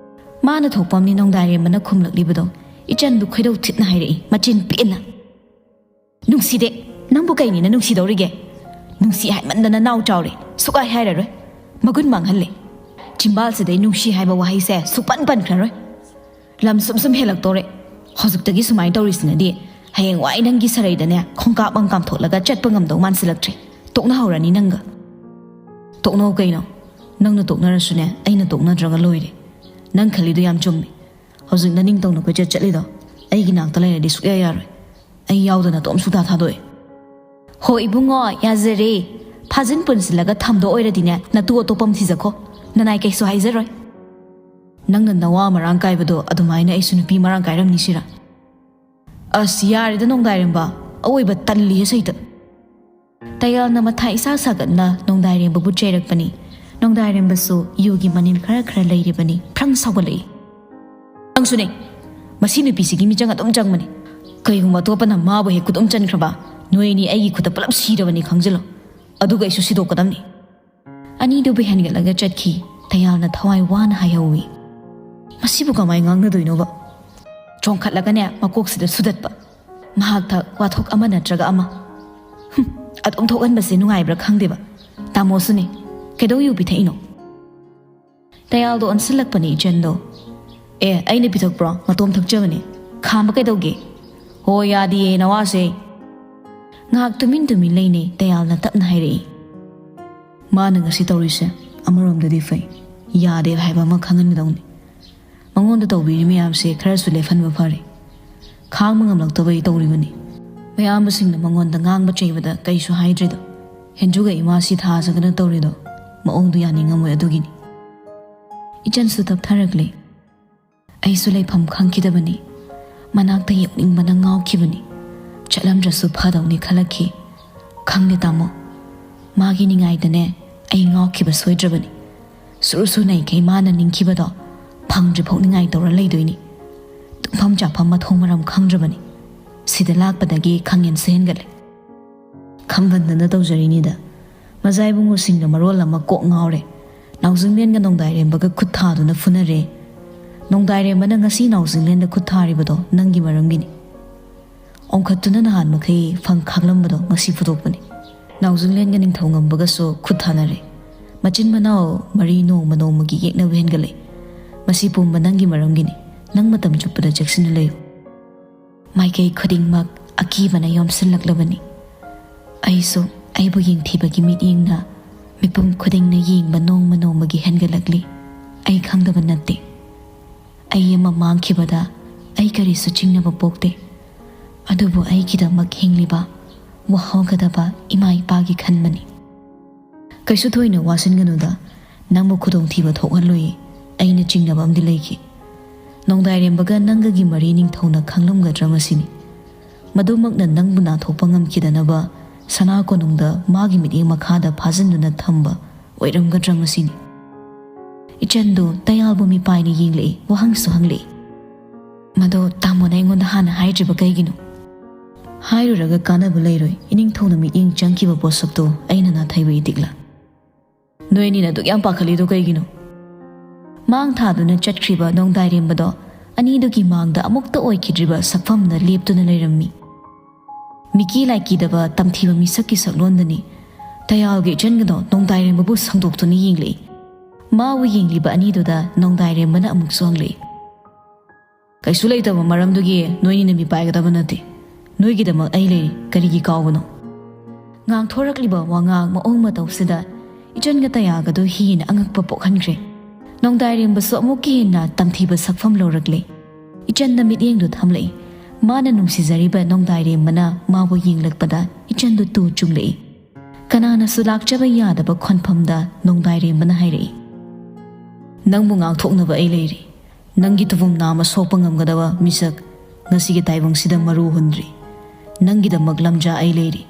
ꯃꯥꯅ ꯊꯣꯛꯄ ꯑꯃꯅꯤ ꯅꯣꯡꯗꯥꯏꯔꯦꯝꯕꯅ ꯈꯨꯝꯂꯛꯂꯤꯕꯗꯣ꯫ ꯏꯆꯟꯗꯨ ꯈꯣꯏꯗꯧ ꯊꯤꯠꯅ ꯍꯥꯏꯔꯛꯏ, ꯃꯆꯤꯟ ꯄꯦꯟꯅ꯫ "ꯅꯨꯡꯁꯤꯗꯦ꯫ ꯅꯪꯕꯨ ꯀꯩꯅꯤꯅ ꯅꯨꯡꯁꯤꯗꯧꯔꯤꯒꯦ? ꯅꯨꯡꯁꯤ ꯍꯥꯏꯃꯟꯗꯅ ꯅꯥꯎ ꯆꯥꯎꯔꯦ꯫ ꯁꯨꯛꯍꯥꯏ ꯍꯥꯏꯔꯔꯣꯏ꯫ ꯃꯒꯨꯟ ꯃꯥꯡꯍꯜꯂꯦ꯫ ꯆꯤꯝꯕꯥꯜꯁꯤꯗꯩ ꯅꯨꯡꯁꯤ ꯍꯥꯏꯕ ꯋꯥꯍꯩꯁꯦ ꯁꯨꯛꯄꯟ ꯄꯟꯈ꯭ꯔꯔꯣꯏ꯫ ꯂꯝ ꯁꯨꯝ ꯁꯨꯝ ꯍꯦꯜꯂꯛꯇꯣꯔꯦ꯫ ꯍꯧꯖꯤꯛꯇꯒꯤ ꯁꯨꯃꯥꯏꯅ ꯇꯧꯔꯤꯁꯤꯅꯗꯤ ꯍꯌꯦꯡꯋꯥꯏ ꯅꯪꯒꯤ ꯁꯔꯩꯗꯅꯦ ꯈꯣꯡꯀꯥꯞ ꯑꯃ ꯀꯥꯝꯊꯣꯛꯂꯒ ꯆꯠꯄ ꯉꯝꯗꯧ ꯃꯥꯟꯁꯤꯜꯂꯛꯇ꯭ꯔꯦ꯫ ꯇꯣꯛꯅꯍꯧꯔꯅꯤ ꯅꯪꯒ꯫" "ꯇꯣꯛꯅꯧ ꯀꯩꯅꯣ? ꯅꯪꯅ ꯇꯣꯛꯅꯔꯁꯨꯅꯦ, ꯑꯩꯅ ꯇꯣꯛꯅꯗ꯭ꯔꯒ ꯂꯣꯏꯔꯦ꯫ ꯅꯪ ꯈꯜꯂꯤꯗꯣ ꯌꯥꯝ ꯆꯨꯝꯃꯦ꯫ ꯍꯧꯖꯤꯛ ꯅꯅꯤꯡꯇꯧꯅ ꯀꯣꯏꯆꯠ ꯆꯠꯂꯤꯗꯣ ꯑꯩꯒꯤ ꯅꯥꯛꯇ ꯂꯩꯔꯗꯤ ꯁꯨꯛꯌꯥ ꯌꯥꯔꯣꯏ꯫ ꯑꯩ ꯌꯥꯎꯗꯅ ꯇꯣꯝ ꯁꯨꯛꯊꯥ ꯊꯥꯗꯣꯛꯑꯦ꯫" "ꯍꯣ ꯏꯕꯨꯡꯉꯣ, ꯌꯥꯖꯔꯦ꯫ ꯐꯥꯖꯤꯟ ꯄꯨꯟꯁꯤꯜꯂꯒ ꯊꯝꯗꯣꯛ ꯑꯣꯏꯔꯗꯤꯅꯦ, ꯅꯇꯨ ꯑꯇꯣꯞꯄ ꯑꯃ ꯊꯤꯖꯈꯣ꯫ ꯅꯅꯥꯏ ꯀꯩꯁꯨ ꯍꯥꯏꯖꯔꯣꯏ꯫" "ꯅꯪꯅ ꯅꯋꯥ ꯃꯔꯥꯡ ꯀꯥꯏꯕꯗꯣ ꯑꯗꯨꯃꯥꯏꯅ ꯑꯩꯁꯨ ꯅꯨꯄꯤ ꯃꯔꯥꯡ ꯀꯥꯏꯔꯝꯅꯤ ꯁꯤꯔꯥ?" "ꯑꯁ, ꯌꯥꯔꯦꯗ ꯅꯣꯡꯗꯥꯏꯔꯦꯝꯕ, ꯑꯋꯣꯏꯕ ꯇꯜꯂꯤꯍꯦ ꯁꯩꯇ꯫" ꯇꯌꯥꯜꯅ ꯃꯊꯥ ꯏꯁꯥ ꯁꯥꯒꯠꯅ ꯅꯣꯡꯗꯥꯏꯔꯦꯝꯕꯕꯨ ꯆꯩꯔꯛꯄꯅꯤ꯫ ꯅꯣꯡꯗꯥꯏꯔꯦꯝꯕꯁꯨ ꯌꯨꯒꯤ ꯃꯅꯤꯜ ꯈꯔ ꯈꯔ ꯂꯩꯔꯤꯕꯅꯤ꯫ ꯐ꯭ꯔꯪ ꯁꯥꯎꯒꯠꯂꯛꯏ꯫ "ꯅꯪꯁꯨꯅꯦ, ꯃꯁꯤ ꯅꯨꯄꯤꯁꯤꯒꯤ ꯃꯤꯆꯪ ꯑꯗꯨꯝ ꯆꯪꯕꯅꯤ꯫ ꯀꯩꯒꯨꯝꯕ ꯑꯇꯣꯞꯄꯅ ꯃꯥꯕꯨ ꯍꯦꯛ ꯈꯨꯠ ꯑꯃ ꯆꯟꯈ꯭ꯔꯕ, ꯅꯣꯏ ꯑꯅꯤ ꯑꯩꯒꯤ ꯈꯨꯠꯇ ꯄꯨꯂꯞ ꯁꯤꯔꯕꯅꯤ ꯈꯪꯖꯤꯜꯂꯣ꯫ ꯑꯗꯨꯒ ꯑꯩꯁꯨ ꯁꯤꯗꯣꯛꯀꯗꯕꯅꯤ꯫" ꯑꯅꯤꯗꯨꯕꯨ ꯍꯦꯟꯒꯠꯂꯒ ꯆꯠꯈꯤ꯫ ꯇꯌꯥꯜꯅ ꯊꯋꯥꯏ ꯋꯥꯅ ꯍꯥꯏꯍꯧꯋꯤ꯫ "ꯃꯁꯤꯕꯨ ꯀꯃꯥꯏ ꯉꯥꯡꯅꯗꯣꯏꯅꯣꯕ?" ꯆꯣꯡꯈꯠꯂꯒꯅꯦ ꯃꯀꯣꯛꯁꯤꯗ ꯁꯨꯗꯠꯄ꯫ ꯃꯍꯥꯛꯇ ꯋꯥꯊꯣꯛ ꯑꯃ ꯅꯠꯇ꯭ꯔꯒ ꯑꯃ꯫ "ꯍꯨꯝ, ꯑꯗꯨꯝ ꯊꯣꯛꯍꯟꯕꯁꯦ ꯅꯨꯡꯉꯥꯏꯕ꯭ꯔꯥ ꯈꯪꯗꯦꯕ꯫ ꯇꯥꯃꯣꯁꯨꯅꯦ, ꯀꯩꯗꯧ ꯌꯨ ꯄꯤꯊꯛꯏꯅꯣ?" ꯇꯌꯥꯜꯗꯣ ꯑꯣꯟꯁꯤꯜꯂꯛꯄꯅꯤ ꯏꯆꯟꯗꯣ꯫ "ꯑꯦ, ꯑꯩꯅ ꯄꯤꯊꯛꯄ꯭ꯔꯣ? ꯃꯇꯣꯝ ꯊꯛꯆꯕꯅꯦ꯫ ꯈꯥꯝꯕ ꯀꯩꯗꯧꯒꯦ?" "ꯍꯣ, ꯌꯥꯗꯤꯌꯦ ꯅꯋꯥꯁꯦ꯫" ꯉꯥꯏꯍꯥꯛ ꯇꯨꯃꯤꯟ ꯇꯨꯃꯤꯟ ꯂꯩꯅꯩ꯫ ꯇꯌꯥꯜꯅ ꯇꯞꯅ ꯍꯥꯏꯔꯛꯏ꯫ "ꯃꯥꯅ ꯉꯁꯤ ꯇꯧꯔꯤꯁꯦ ꯑꯃꯔꯣꯝꯗꯗꯤ ꯐꯩ꯫ ꯌꯥꯗꯦ ꯍꯥꯏꯕ ꯑꯃ ꯈꯪꯍꯟꯒꯗꯧꯅꯤ꯫ ꯃꯉꯣꯟꯗ ꯇꯧꯕꯤꯔꯤ ꯃꯌꯥꯝꯁꯦ ꯈꯔꯁꯨ ꯂꯦꯞꯍꯟꯕ ꯐꯔꯦ꯫ ꯈꯥꯡꯕ ꯉꯝꯂꯛꯇꯕꯩ ꯇꯧꯔꯤꯕꯅꯤ꯫ ꯃꯌꯥꯝꯕꯁꯤꯡꯅ ꯃꯉꯣꯟꯗ ꯉꯥꯡꯕ ꯆꯩꯕꯗ ꯀꯩꯁꯨ ꯍꯥꯏꯗ꯭ꯔꯤꯗꯣ꯫ "ꯍꯦꯟꯖꯨꯒ ꯏꯃꯥꯁꯤ ꯊꯥꯖꯒꯅ ꯇꯧꯔꯤꯗꯣ ꯃꯑꯣꯡꯗꯨ ꯌꯥꯅꯤꯡꯉꯝꯃꯣꯏ, ꯑꯗꯨꯒꯤꯅꯤ꯫" ꯏꯆꯟꯁꯨ ꯇꯞꯊꯔꯛꯂꯦ꯫ ꯑꯩꯁꯨ ꯂꯩꯐꯝ ꯈꯪꯈꯤꯗꯕꯅꯤ꯫ ꯃꯅꯥꯛꯇ ꯌꯧꯅꯤꯡꯕꯅ ꯉꯥꯎꯈꯤꯕꯅꯤ꯫ ꯆꯠꯂꯝꯗ꯭ꯔꯁꯨ ꯐꯗꯧꯅꯤ ꯈꯜꯂꯛꯈꯤ꯫ ꯈꯪꯗꯦ ꯇꯥꯃꯣ, ꯃꯥꯒꯤ ꯅꯤꯡꯉꯥꯏꯗꯅꯦ ꯑꯩ ꯉꯥꯎꯈꯤꯕ ꯁꯣꯏꯗ꯭ꯔꯕꯅꯤ꯫ ꯁꯨꯔꯨ ꯁꯨ ꯅꯩꯈꯩ ꯃꯥꯅ ꯅꯤꯡꯈꯤꯕꯗꯣ ꯐꯪꯗ꯭ꯔꯤꯐꯥꯎ ꯅꯤꯡꯉꯥꯏ ꯇꯧꯔ ꯂꯩꯗꯣꯏꯅꯤ꯫ ꯇꯨꯝꯐꯝ ꯆꯥꯐꯝ ꯃꯊꯣꯡ ꯃꯔꯝ ꯈꯪꯗ꯭ꯔꯕꯅꯤ꯫ ꯁꯤꯗ ꯂꯥꯛꯄꯗꯒꯤ ꯈꯪꯍꯦꯟꯁꯨ ꯍꯦꯟꯒꯠꯂꯦ꯫ ꯈꯝꯕꯟꯗꯅ ꯇꯧꯖꯔꯤꯅꯤꯗ꯫ ꯃꯖꯥ ꯏꯕꯨꯡꯉꯣꯁꯤꯡꯅ ꯃꯔꯣꯜ ꯑꯃ ꯀꯣꯛ ꯉꯥꯎꯔꯦ꯫ ꯅꯥꯎꯖꯤꯡꯂꯦꯟꯒ ꯅꯣꯡꯗꯥꯏꯔꯦꯝꯕꯒ ꯈꯨꯠ ꯊꯥꯗꯨꯅ ꯐꯨꯅꯔꯦ꯫ ꯅꯣꯡꯗꯥꯏꯔꯦꯝꯕꯅ ꯉꯁꯤ ꯅꯥꯎꯖꯤꯡꯂꯦꯟꯗ ꯈꯨꯠ ꯊꯥꯔꯤꯕꯗꯣ ꯅꯪꯒꯤ ꯃꯔꯝꯒꯤꯅꯤ꯫ ꯑꯣꯡꯈꯠꯇꯨꯅ ꯅꯍꯥꯟ ꯃꯈꯩ ꯐꯪ ꯈꯥꯛꯂꯝꯕꯗꯣ ꯉꯁꯤ ꯐꯨꯗꯣꯛꯄꯅꯤ꯫ ꯅꯥꯎꯖꯤꯡꯂꯦꯟꯒ ꯅꯤꯡꯊꯧꯉꯝꯕꯒꯁꯨ ꯈꯨꯠ ꯊꯥꯅꯔꯦ꯫ ꯃꯆꯤꯟ ꯃꯅꯥꯎ ꯃꯔꯤ ꯅꯣꯡꯃ ꯅꯣꯡꯃꯒꯤ ꯌꯦꯛꯅꯕ ꯍꯦꯟꯒꯠꯂꯛꯏ꯫ ꯃꯁꯤ ꯄꯨꯝꯕ ꯅꯪꯒꯤ ꯃꯔꯝꯒꯤꯅꯤ꯫ ꯅꯪ ꯃꯇꯝ ꯆꯨꯞꯄꯗ ꯆꯦꯛꯁꯤꯟꯅ ꯂꯩꯌꯨ꯫ ꯃꯥꯏꯀꯩ ꯈꯨꯗꯤꯡꯃꯛ ꯑꯀꯤꯕꯅ ꯌꯣꯝꯁꯤꯜꯂꯛꯂꯕꯅꯤ꯫ ꯑꯩꯁꯨ ꯑꯩꯕꯨ ꯌꯦꯡꯊꯤꯕꯒꯤ ꯃꯤꯠꯌꯦꯡꯅ ꯃꯤꯄꯨꯝ ꯈꯨꯗꯤꯡꯅ ꯌꯦꯡꯕ ꯅꯣꯡꯃ ꯅꯣꯡꯃꯒꯤ ꯍꯦꯟꯒꯠꯂꯛꯂꯤ꯫ ꯑꯩ ꯈꯪꯗꯕ ꯅꯠꯇꯦ꯫ ꯑꯩ ꯑꯃ ꯃꯥꯡꯈꯤꯕꯗ ꯑꯩ ꯀꯔꯤꯁꯨ ꯆꯤꯡꯅꯕ ꯄꯣꯛꯇꯦ꯫ ꯑꯗꯨꯕꯨ ꯑꯩꯒꯤꯗꯃꯛ ꯍꯤꯡꯂꯤꯕ ꯋꯥꯍꯧꯒꯗꯕ ꯏꯃꯥ ꯏꯄꯥꯒꯤ ꯈꯟꯕꯅꯤ꯫ ꯀꯩꯁꯨ ꯊꯣꯏꯅ ꯋꯥꯁꯤꯟꯒꯅꯨꯗ, ꯅꯪꯕꯨ ꯈꯨꯗꯣꯡꯊꯤꯕ ꯊꯣꯛꯍꯜꯂꯣꯏꯌꯦ꯫ ꯑꯩꯅ ꯆꯤꯡꯅꯕ ꯑꯃꯗꯤ ꯂꯩꯈꯤ꯫ ꯅꯣꯡꯗꯥꯏꯔꯦꯝꯕꯒ ꯅꯪꯒꯒꯤ ꯃꯔꯤ ꯅꯤꯡꯊꯧꯅ ꯈꯪꯂꯝꯒꯗ꯭ꯔꯥ ꯃꯁꯤꯅꯤ꯫ ꯃꯗꯨꯃꯛꯅ ꯅꯪꯕꯨ ꯅꯥꯊꯣꯛꯄ ꯉꯝꯈꯤꯗꯅꯕ ꯁꯅꯥ ꯀꯣꯅꯨꯡꯗ ꯃꯥꯒꯤ ꯃꯤꯠꯌꯦꯡ ꯃꯈꯥꯗ ꯐꯥꯖꯤꯟꯗꯨꯅ ꯊꯝꯕ ꯑꯣꯏꯔꯝꯒꯗ꯭ꯔꯥ ꯃꯁꯤꯅꯤ꯫ ꯏꯆꯟꯗꯨ ꯇꯌꯥꯜꯕꯨ ꯃꯤꯄꯥꯏꯅ ꯌꯦꯡꯂꯛꯏ, ꯋꯥꯍꯪꯁꯨ ꯍꯪꯂꯛꯏ꯫ ꯃꯗꯨ ꯇꯥꯃꯣꯅ ꯑꯩꯉꯣꯟꯗ ꯍꯥꯟꯅ ꯍꯥꯏꯗ꯭ꯔꯤꯕ ꯀꯩꯒꯤꯅꯣ? ꯍꯥꯏꯔꯨꯔꯒ ꯀꯥꯟꯅꯕ ꯂꯩꯔꯣꯏ꯫ ꯏꯅꯤꯡꯊꯧꯅ ꯃꯤꯠꯌꯦꯡ ꯆꯪꯈꯤꯕ ꯄꯣꯠꯁꯛꯇꯣ ꯑꯩꯅ ꯅꯥꯊꯩꯕ ꯏꯇꯤꯛꯂ? ꯅꯣꯏ ꯑꯅꯤꯅ ꯑꯗꯨꯛ ꯌꯥꯝ ꯄꯥꯈꯠꯂꯤꯗꯣ ꯀꯩꯒꯤꯅꯣ? ꯃꯥꯡ ꯊꯥꯗꯨꯅ ꯆꯠꯈ꯭ꯔꯤꯕ ꯅꯣꯡꯗꯥꯏꯔꯦꯝꯕꯗꯣ ꯑꯅꯤꯗꯨꯒꯤ ꯃꯥꯡꯗ ꯑꯃꯨꯛꯇ ꯑꯣꯏꯈꯤꯗ꯭ꯔꯤꯕ ꯁꯛꯐꯝꯗ ꯂꯦꯞꯇꯨꯅ ꯂꯩꯔꯝꯃꯤ꯫ ꯃꯤꯀꯤ ꯂꯥꯏꯀꯤꯗꯕ ꯇꯝꯊꯤꯕ ꯃꯤꯁꯛꯀꯤ ꯁꯛꯂꯣꯟꯗꯅꯤ ꯇꯌꯥꯜꯒꯤ ꯏꯆꯟꯒꯗꯣ ꯅꯣꯡꯗꯥꯏꯔꯦꯝꯕꯕꯨ ꯁꯟꯗꯣꯛꯇꯨꯅ ꯌꯦꯡꯂꯛꯏ꯫ ꯃꯥꯕꯨ ꯌꯦꯡꯂꯤꯕ ꯑꯅꯤꯗꯨꯗ ꯅꯣꯡꯗꯥꯏꯔꯦꯝꯕꯅ ꯑꯃꯨꯛꯁꯨ ꯍꯪꯂꯛꯏ꯫ ꯀꯩꯁꯨ ꯂꯩꯇꯕ ꯃꯔꯝꯗꯨꯒꯤ ꯅꯣꯏꯅꯤꯅ ꯃꯤꯄꯥꯏꯒꯗꯕ ꯅꯠꯇꯦ꯫ ꯅꯣꯏꯒꯤꯗꯃꯛ ꯑꯩ ꯂꯩꯔꯤ, ꯀꯔꯤꯒꯤ ꯀꯥꯎꯕꯅꯣ? ꯉꯥꯡꯊꯣꯔꯛꯂꯤꯕ ꯋꯥꯉꯥꯡ ꯃꯑꯣꯡ ꯃꯇꯧꯁꯤꯗ ꯏꯆꯟꯒ ꯇꯌꯥꯒꯗꯨ ꯍꯦꯟꯅ ꯑꯉꯛꯄ ꯄꯣꯛꯍꯟꯈ꯭ꯔꯦ꯫ ꯅꯣꯡꯗꯥꯏꯔꯦꯝꯕꯁꯨ ꯑꯃꯨꯛꯀ ꯍꯦꯟꯅ ꯇꯝꯊꯤꯕ ꯁꯛꯐꯝ ꯂꯧꯔꯛꯂꯦ꯫ ꯏꯆꯟꯗ ꯃꯤꯠꯌꯦꯡꯗꯨ ꯊꯝꯂꯛꯏ꯫ ꯃꯥꯅ ꯅꯨꯡꯁꯤꯖꯔꯤꯕ ꯅꯣꯡꯗꯥꯏꯔꯦꯝꯕꯅ ꯃꯥꯕꯨ ꯌꯦꯡꯂꯛꯄꯗ ꯏꯆꯟꯗꯨ ꯇꯨ ꯆꯨꯡꯂꯛꯏ꯫ ꯀꯅꯥꯅꯁꯨ ꯂꯥꯛꯆꯕ ꯌꯥꯗꯕ ꯈꯣꯟꯐꯝꯗ ꯅꯣꯡꯗꯥꯏꯔꯦꯝꯕꯅ ꯍꯥꯏꯔꯛꯏ, "ꯅꯪꯕꯨ ꯉꯥꯛꯊꯣꯛꯅꯕ ꯑꯩ ꯂꯩꯔꯤ꯫ ꯅꯪꯒꯤ ꯇꯨꯐꯝ ꯅꯥꯝꯃ ꯁꯣꯛꯄ ꯉꯝꯒꯗꯕ ꯃꯤꯁꯛ ꯉꯁꯤꯒꯤ ꯇꯥꯏꯕꯪꯁꯤꯗ ꯃꯔꯨ ꯍꯨꯟꯗ꯭ꯔꯤ꯫ ꯅꯪꯒꯤꯗꯃꯛ ꯂꯝꯖꯥ ꯑꯩ ꯂꯩꯔꯤ꯫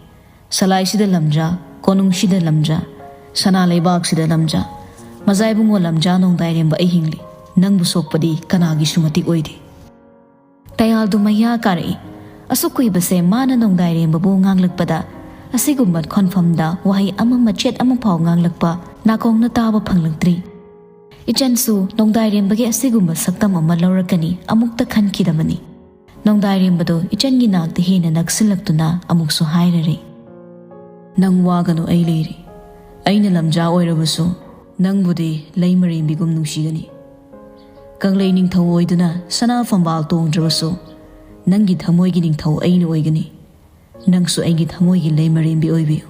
ꯁꯂꯥꯏꯁꯤꯗ ꯂꯝꯖꯥ, ꯀꯣꯅꯨꯡꯁꯤꯗ ꯂꯝꯖꯥ, ꯁꯅꯥ ꯂꯩꯕꯥꯛꯁꯤꯗ ꯂꯝꯖꯥ, ꯃꯖꯥꯏꯕꯨꯡꯉꯣ ꯂꯝꯖꯥ ꯅꯣꯡꯗꯥꯏꯔꯦꯝꯕ ꯑꯩ ꯍꯤꯡꯂꯤ꯫ ꯅꯪꯕꯨ ꯁꯣꯛꯄꯗꯤ ꯀꯅꯥꯒꯤꯁꯨ ꯃꯇꯤꯛ ꯑꯣꯏꯗꯦ"꯫ ꯇꯌꯥꯜꯗꯨ ꯃꯌꯥ ꯀꯥꯔꯛꯏ꯫ ꯑꯁꯨꯛ ꯀꯨꯏꯕꯁꯦ ꯃꯥꯅ ꯅꯣꯡꯗꯥꯏꯔꯦꯝꯕꯕꯨ ꯉꯥꯡꯂꯛꯄꯗ ꯑꯁꯤꯒꯨꯝꯕ ꯈꯣꯟꯐꯝꯗ ꯋꯥꯍꯩ ꯑꯃ ꯃꯆꯦꯠ ꯑꯃ ꯐꯥꯎ ꯉꯥꯡꯂꯛꯄ ꯅꯥꯀꯣꯡꯅ ꯇꯥꯕ ꯐꯪꯂꯛꯇ꯭ꯔꯤ꯫ ꯏꯆꯟꯁꯨ ꯅꯣꯡꯗꯥꯏꯔꯦꯝꯕꯒꯤ ꯑꯁꯤꯒꯨꯝꯕ ꯁꯛꯇꯝ ꯑꯃ ꯂꯧꯔꯛꯀꯅꯤ ꯑꯃꯨꯛꯇ ꯈꯟꯈꯤꯗꯕꯅꯤ꯫ ꯅꯣꯡꯗꯥꯏꯔꯦꯝꯕꯗꯨ ꯏꯆꯟꯒꯤ ꯅꯥꯛꯇ ꯍꯦꯟꯅ ꯅꯛꯁꯤꯜꯂꯛꯇꯨꯅ ꯑꯃꯨꯛꯁꯨ ꯍꯥꯏꯔꯔꯦ, "ꯅꯪ ꯋꯥꯒꯅꯨ, ꯑꯩ ꯂꯩꯔꯤ꯫ ꯑꯩꯅ ꯂꯝꯖꯥ ꯑꯣꯏꯔꯕꯁꯨ ꯅꯪꯕꯨꯗꯤ ꯂꯩ ꯃꯔꯦꯝꯕꯤꯒꯨꯝ ꯅꯨꯡꯁꯤꯒꯅꯤ꯫ ꯀꯪꯂꯩ ꯅꯤꯡꯊꯧ ꯑꯣꯏꯗꯨꯅ ꯁꯅꯥ ꯐꯝꯕꯥꯜ ꯇꯣꯡꯗ꯭ꯔꯕꯁꯨ ꯅꯪꯒꯤ ꯊꯃꯣꯏꯒꯤ ꯅꯤꯡꯊꯧ ꯑꯩꯅ ꯑꯣꯏꯒꯅꯤ꯫ ꯅꯪꯁꯨ ꯑꯩꯒꯤ ꯊꯃꯣꯏꯒꯤ ꯂꯩ ꯃꯔꯦꯝꯕꯤ ꯑꯣꯏꯕꯤꯌꯨ꯫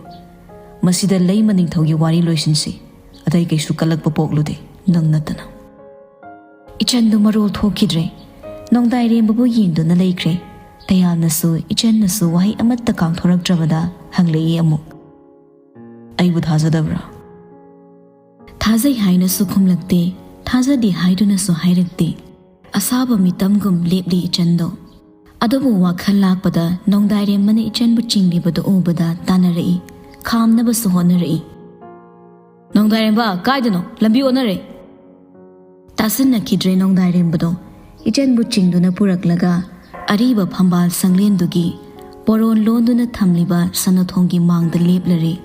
ꯃꯁꯤꯗ ꯂꯩꯃ ꯅꯤꯡꯊꯧꯒꯤ ꯋꯥꯔꯤ ꯂꯣꯏꯁꯤꯟꯁꯤ꯫ ꯑꯇꯩ ꯀꯩꯁꯨ ꯀꯜꯂꯛꯄ ꯄꯣꯛꯂꯨꯗꯦ, ꯅꯪ ꯅꯠꯇꯅ"꯫ ꯏꯆꯟꯗꯨ ꯃꯔꯣꯜ ꯊꯣꯛꯈꯤꯗ꯭ꯔꯦ꯫ ꯅꯣꯡꯗꯥꯏꯔꯦꯝꯕꯕꯨ ꯌꯦꯡꯗꯨꯅ ꯂꯩꯈ꯭ꯔꯦ꯫ ꯇꯌꯥꯜꯅꯁꯨ ꯏꯆꯟꯅꯁꯨ ꯋꯥꯍꯩ ꯑꯃꯠꯇ ꯀꯥꯡꯊꯣꯔꯛꯇ꯭ꯔꯕꯗ ꯍꯪꯂꯛꯏ ꯑꯃꯨꯛ, "ꯑꯩꯕꯨ ꯊꯥꯖꯗꯕ꯭ꯔꯥ?" ꯊꯥꯖꯩ ꯍꯥꯏꯅꯁꯨ ꯈꯨꯝꯂꯛꯇꯦ, ꯊꯥꯖꯗꯦ ꯍꯥꯏꯗꯨꯅꯁꯨ ꯍꯥꯏꯔꯛꯇꯦ꯫ ꯑꯁꯥꯕ ꯃꯤꯇꯝꯒꯨꯝ ꯂꯦꯞꯂꯤ ꯏꯆꯟꯗꯣ꯫ ꯑꯗꯨꯕꯨ ꯋꯥꯈꯜ ꯂꯥꯛꯄꯗ ꯅꯣꯡꯗꯥꯏꯔꯦꯝꯕꯅ ꯏꯆꯟꯕꯨ ꯆꯤꯡꯂꯤꯕꯗꯨ ꯎꯕꯗ ꯇꯥꯟꯅꯔꯛꯏ, ꯈꯥꯝꯅꯕꯁꯨ ꯍꯣꯠꯅꯔꯛꯏ꯫ "ꯅꯣꯡꯗꯥꯏꯔꯦꯝꯕ, ꯀꯥꯏꯗꯅꯣ? ꯂꯝꯕꯤ ꯑꯣꯟꯅꯔꯦ!" ꯇꯥꯁꯤꯟꯅꯈꯤꯗ꯭ꯔꯦ ꯅꯣꯡꯗꯥꯏꯔꯦꯝꯕꯗꯣ꯫ ꯏꯆꯟꯕꯨ ꯆꯤꯡꯗꯨꯅ ꯄꯨꯔꯛꯂꯒ ꯑꯔꯤꯕ ꯐꯝꯕꯥꯜ ꯁꯪꯂꯦꯟꯗꯨꯒꯤ ꯄꯣꯔꯣꯟ ꯂꯣꯟꯗꯨꯅ ꯊꯝꯂꯤꯕ ꯁꯅꯥꯊꯣꯡꯒꯤ ꯃꯥꯡꯗ ꯂꯦꯞꯂꯔꯦ꯫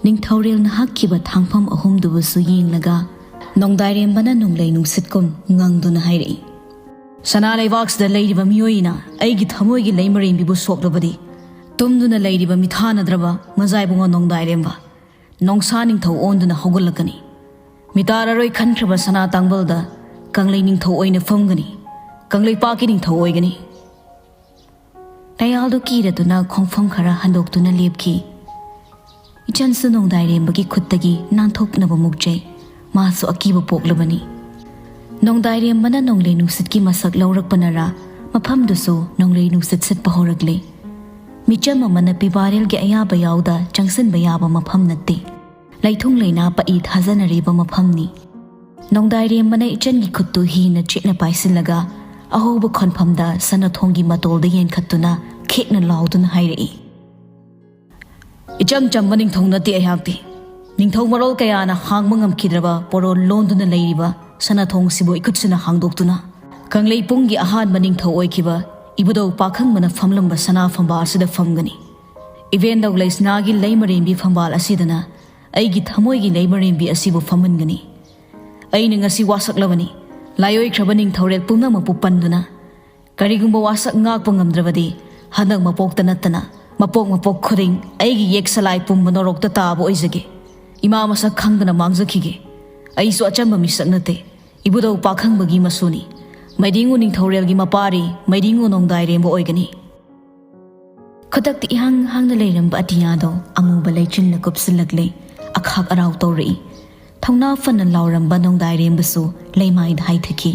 ꯅꯤꯡꯊꯧꯔꯦꯜꯅ ꯍꯛꯈꯤꯕ ꯊꯥꯡꯐꯝ ꯑꯍꯨꯝꯗꯨꯕꯨꯁꯨ ꯌꯦꯡꯂꯒ ꯅꯣꯡꯗꯥꯏꯔꯦꯝꯕꯅ ꯅꯣꯡꯂꯩ ꯅꯨꯡꯁꯤꯠꯀꯨꯝ ꯉꯪꯗꯨꯅ ꯍꯥꯏꯔꯛꯏ, "ꯁꯅꯥ ꯂꯩꯕꯥꯛꯁꯤꯗ ꯂꯩꯔꯤꯕ ꯃꯤꯑꯣꯏꯅ ꯑꯩꯒꯤ ꯊꯃꯣꯏꯒꯤ ꯂꯩꯃꯔꯦꯝꯕꯤꯕꯨ ꯁꯣꯛꯂꯕꯗꯤ, ꯇꯨꯝꯗꯨꯅ ꯂꯩꯔꯤꯕ ꯃꯤꯊꯥꯅꯗ꯭ꯔꯕ ꯃꯖꯥꯏꯕꯨꯡꯉꯣ ꯅꯣꯡꯗꯥꯏꯔꯦꯝꯕ ꯅꯣꯡꯁꯥ ꯅꯤꯡꯊꯧ ꯑꯣꯟꯗꯨꯅ ꯍꯧꯒꯠꯂꯛꯀꯅꯤ꯫ ꯃꯤꯇꯥꯔꯔꯣꯏ ꯈꯟꯈ꯭ꯔꯕ ꯁꯅꯥ ꯇꯥꯡꯕꯜꯗ ꯀꯪꯂꯩ ꯅꯤꯡꯊꯧ ꯑꯣꯏꯅ ꯐꯝꯒꯅꯤ꯫ ꯀꯪꯂꯩꯄꯥꯛꯀꯤ ꯅꯤꯡꯊꯧ ꯑꯣꯏꯒꯅꯤ"꯫ ꯇꯌꯥꯜꯗꯨ ꯀꯤꯔꯗꯨꯅ ꯈꯣꯡꯐꯝ ꯈꯔ ꯍꯟꯗꯣꯛꯇꯨꯅ ꯂꯦꯞꯈꯤ꯫ ꯏꯆꯟꯁꯨ ꯅꯣꯡꯗꯥꯏꯔꯦꯝꯕꯒꯤ ꯈꯨꯠꯇꯒꯤ ꯅꯥꯟꯊꯣꯛꯅꯕ ꯃꯨꯛꯆꯩ꯫ ꯃꯥꯁꯨ ꯑꯀꯤꯕ ꯄꯣꯛꯂꯕꯅꯤ꯫ ꯅꯣꯡꯗꯥꯏꯔꯦꯝꯕꯅ ꯅꯣꯡꯂꯩ ꯅꯨꯡꯁꯤꯠꯀꯤ ꯃꯁꯛ ꯂꯧꯔꯛꯄꯅꯔꯥ, ꯃꯐꯝꯗꯨꯁꯨ ꯅꯣꯡꯂꯩ ꯅꯨꯡꯁꯤꯠ ꯁꯤꯠꯄ ꯍꯧꯔꯛꯂꯦ꯫ ꯃꯤꯆꯝ ꯑꯃꯅ ꯄꯤꯕꯥꯔꯦꯜꯒꯤ ꯑꯌꯥꯕ ꯌꯥꯎꯗ ꯆꯪꯁꯤꯟꯕ ꯌꯥꯕ ꯃꯐꯝ ꯅꯠꯇꯦ꯫ ꯂꯩꯊꯨꯡ ꯂꯩꯅꯥ ꯄꯛꯏ ꯊꯥꯖꯅꯔꯤꯕ ꯃꯐꯝꯅꯤ꯫ ꯅꯣꯡꯗꯥꯏꯔꯦꯝꯕꯅ ꯏꯆꯟꯒꯤ ꯈꯨꯠꯇꯨ ꯍꯤꯅ ꯆꯦꯠꯅ ꯄꯥꯏꯁꯤꯜꯂꯒ ꯑꯍꯧꯕ ꯈꯣꯟꯐꯝꯗ ꯁꯅꯥꯊꯣꯡꯒꯤ ꯃꯇꯣꯜꯗ ꯌꯦꯟꯈꯠꯇꯨꯅ ꯈꯦꯛꯅ ꯂꯥꯎꯗꯨꯅ ꯍꯥꯏꯔꯛꯏ, "ꯏꯆꯝ ꯆꯝꯕ ꯅꯤꯡꯊꯧ ꯅꯠꯇꯦ ꯑꯩꯍꯥꯛꯇꯤ꯫ ꯅꯤꯡꯊꯧ ꯃꯔꯣꯜ ꯀꯌꯥꯅ ꯍꯥꯡꯕ ꯉꯝꯈꯤꯗ꯭ꯔꯕ ꯄꯣꯔꯣꯜ ꯂꯣꯟꯗꯨꯅ ꯂꯩꯔꯤꯕ ꯁꯅꯥꯊꯣꯡꯁꯤꯕꯨ ꯏꯈꯨꯠꯁꯤꯅ ꯍꯥꯡꯗꯣꯛꯇꯨꯅ ꯀꯪꯂꯩꯄꯨꯡꯒꯤ ꯑꯍꯥꯟꯕ ꯅꯤꯡꯊꯧ ꯑꯣꯏꯈꯤꯕ ꯏꯕꯨꯙꯧ ꯄꯥꯈꯪꯕꯅ ꯐꯝꯂꯝꯕ ꯁꯅꯥ ꯐꯝꯕꯥꯜ ꯑꯁꯤꯗ ꯐꯝꯒꯅꯤ꯫ ꯏꯕꯦꯟꯗꯧ ꯂꯩꯁꯅꯥꯒꯤ ꯂꯩꯃꯔꯦꯝꯕꯤ ꯐꯝꯕꯥꯜ ꯑꯁꯤꯗꯅ ꯑꯩꯒꯤ ꯊꯃꯣꯏꯒꯤ ꯂꯩꯃꯔꯦꯝꯕꯤ ꯑꯁꯤꯕꯨ ꯐꯝꯍꯟꯒꯅꯤ꯫ ꯑꯩꯅ ꯉꯁꯤ ꯋꯥꯁꯛꯂꯕꯅꯤ꯫ ꯂꯥꯏꯑꯣꯏꯈ꯭ꯔꯕ ꯅꯤꯡꯊꯧꯔꯦꯜ ꯄꯨꯝꯅꯃꯛꯄꯨ ꯄꯟꯗꯨꯅ ꯀꯔꯤꯒꯨꯝꯕ ꯋꯥꯁꯛ ꯉꯥꯛꯄ ꯉꯝꯗ꯭ꯔꯕꯗꯤ ꯍꯟꯗꯛ ꯃꯄꯣꯛꯇ ꯅꯠꯇꯅ ꯃꯄꯣꯛ ꯃꯄꯣꯛ ꯈꯨꯗꯤꯡ ꯑꯩꯒꯤ ꯌꯦꯛ ꯁꯂꯥꯏ ꯄꯨꯝꯕ ꯅꯣꯔꯣꯛꯇ ꯇꯥꯕ ꯑꯣꯏꯖꯒꯦ꯫ ꯏꯃꯥ ꯃꯁꯛ ꯈꯪꯗꯅ ꯃꯥꯡꯖꯈꯤꯒꯦ꯫ ꯑꯩꯁꯨ ꯑꯆꯝꯕ ꯃꯤꯁꯛ ꯅꯠꯇꯦ꯫ ꯏꯕꯨꯙꯧ ꯄꯥꯈꯪꯕꯒꯤ ꯃꯁꯨꯅꯤ꯫ ꯃꯩꯗꯤꯡꯉꯨ ꯅꯤꯡꯊꯧꯔꯦꯜꯒꯤ ꯃꯄꯥꯔꯤ ꯃꯩꯗꯤꯡꯉꯨ ꯅꯣꯡꯗꯥꯏꯔꯦꯝꯕ ꯑꯣꯏꯒꯅꯤ꯫" ꯈꯨꯗꯛꯇ ꯏꯍꯥꯡ ꯍꯥꯡꯅ ꯂꯩꯔꯝꯕ ꯑꯇꯤꯌꯥꯗꯣ ꯑꯃꯨꯕ ꯂꯩꯆꯤꯟꯅ ꯀꯨꯞꯁꯤꯜꯂꯛꯂꯦ꯫ ꯑꯈꯥꯛ ꯑꯔꯥꯎ ꯇꯧꯔꯛꯏ꯫ ꯊꯧꯅꯥ ꯐꯅ ꯂꯥꯎꯔꯝꯕ ꯅꯣꯡꯗꯥꯏꯔꯦꯝꯕꯁꯨ ꯂꯩꯃꯥꯏꯗ ꯍꯥꯏꯊꯈꯤ꯫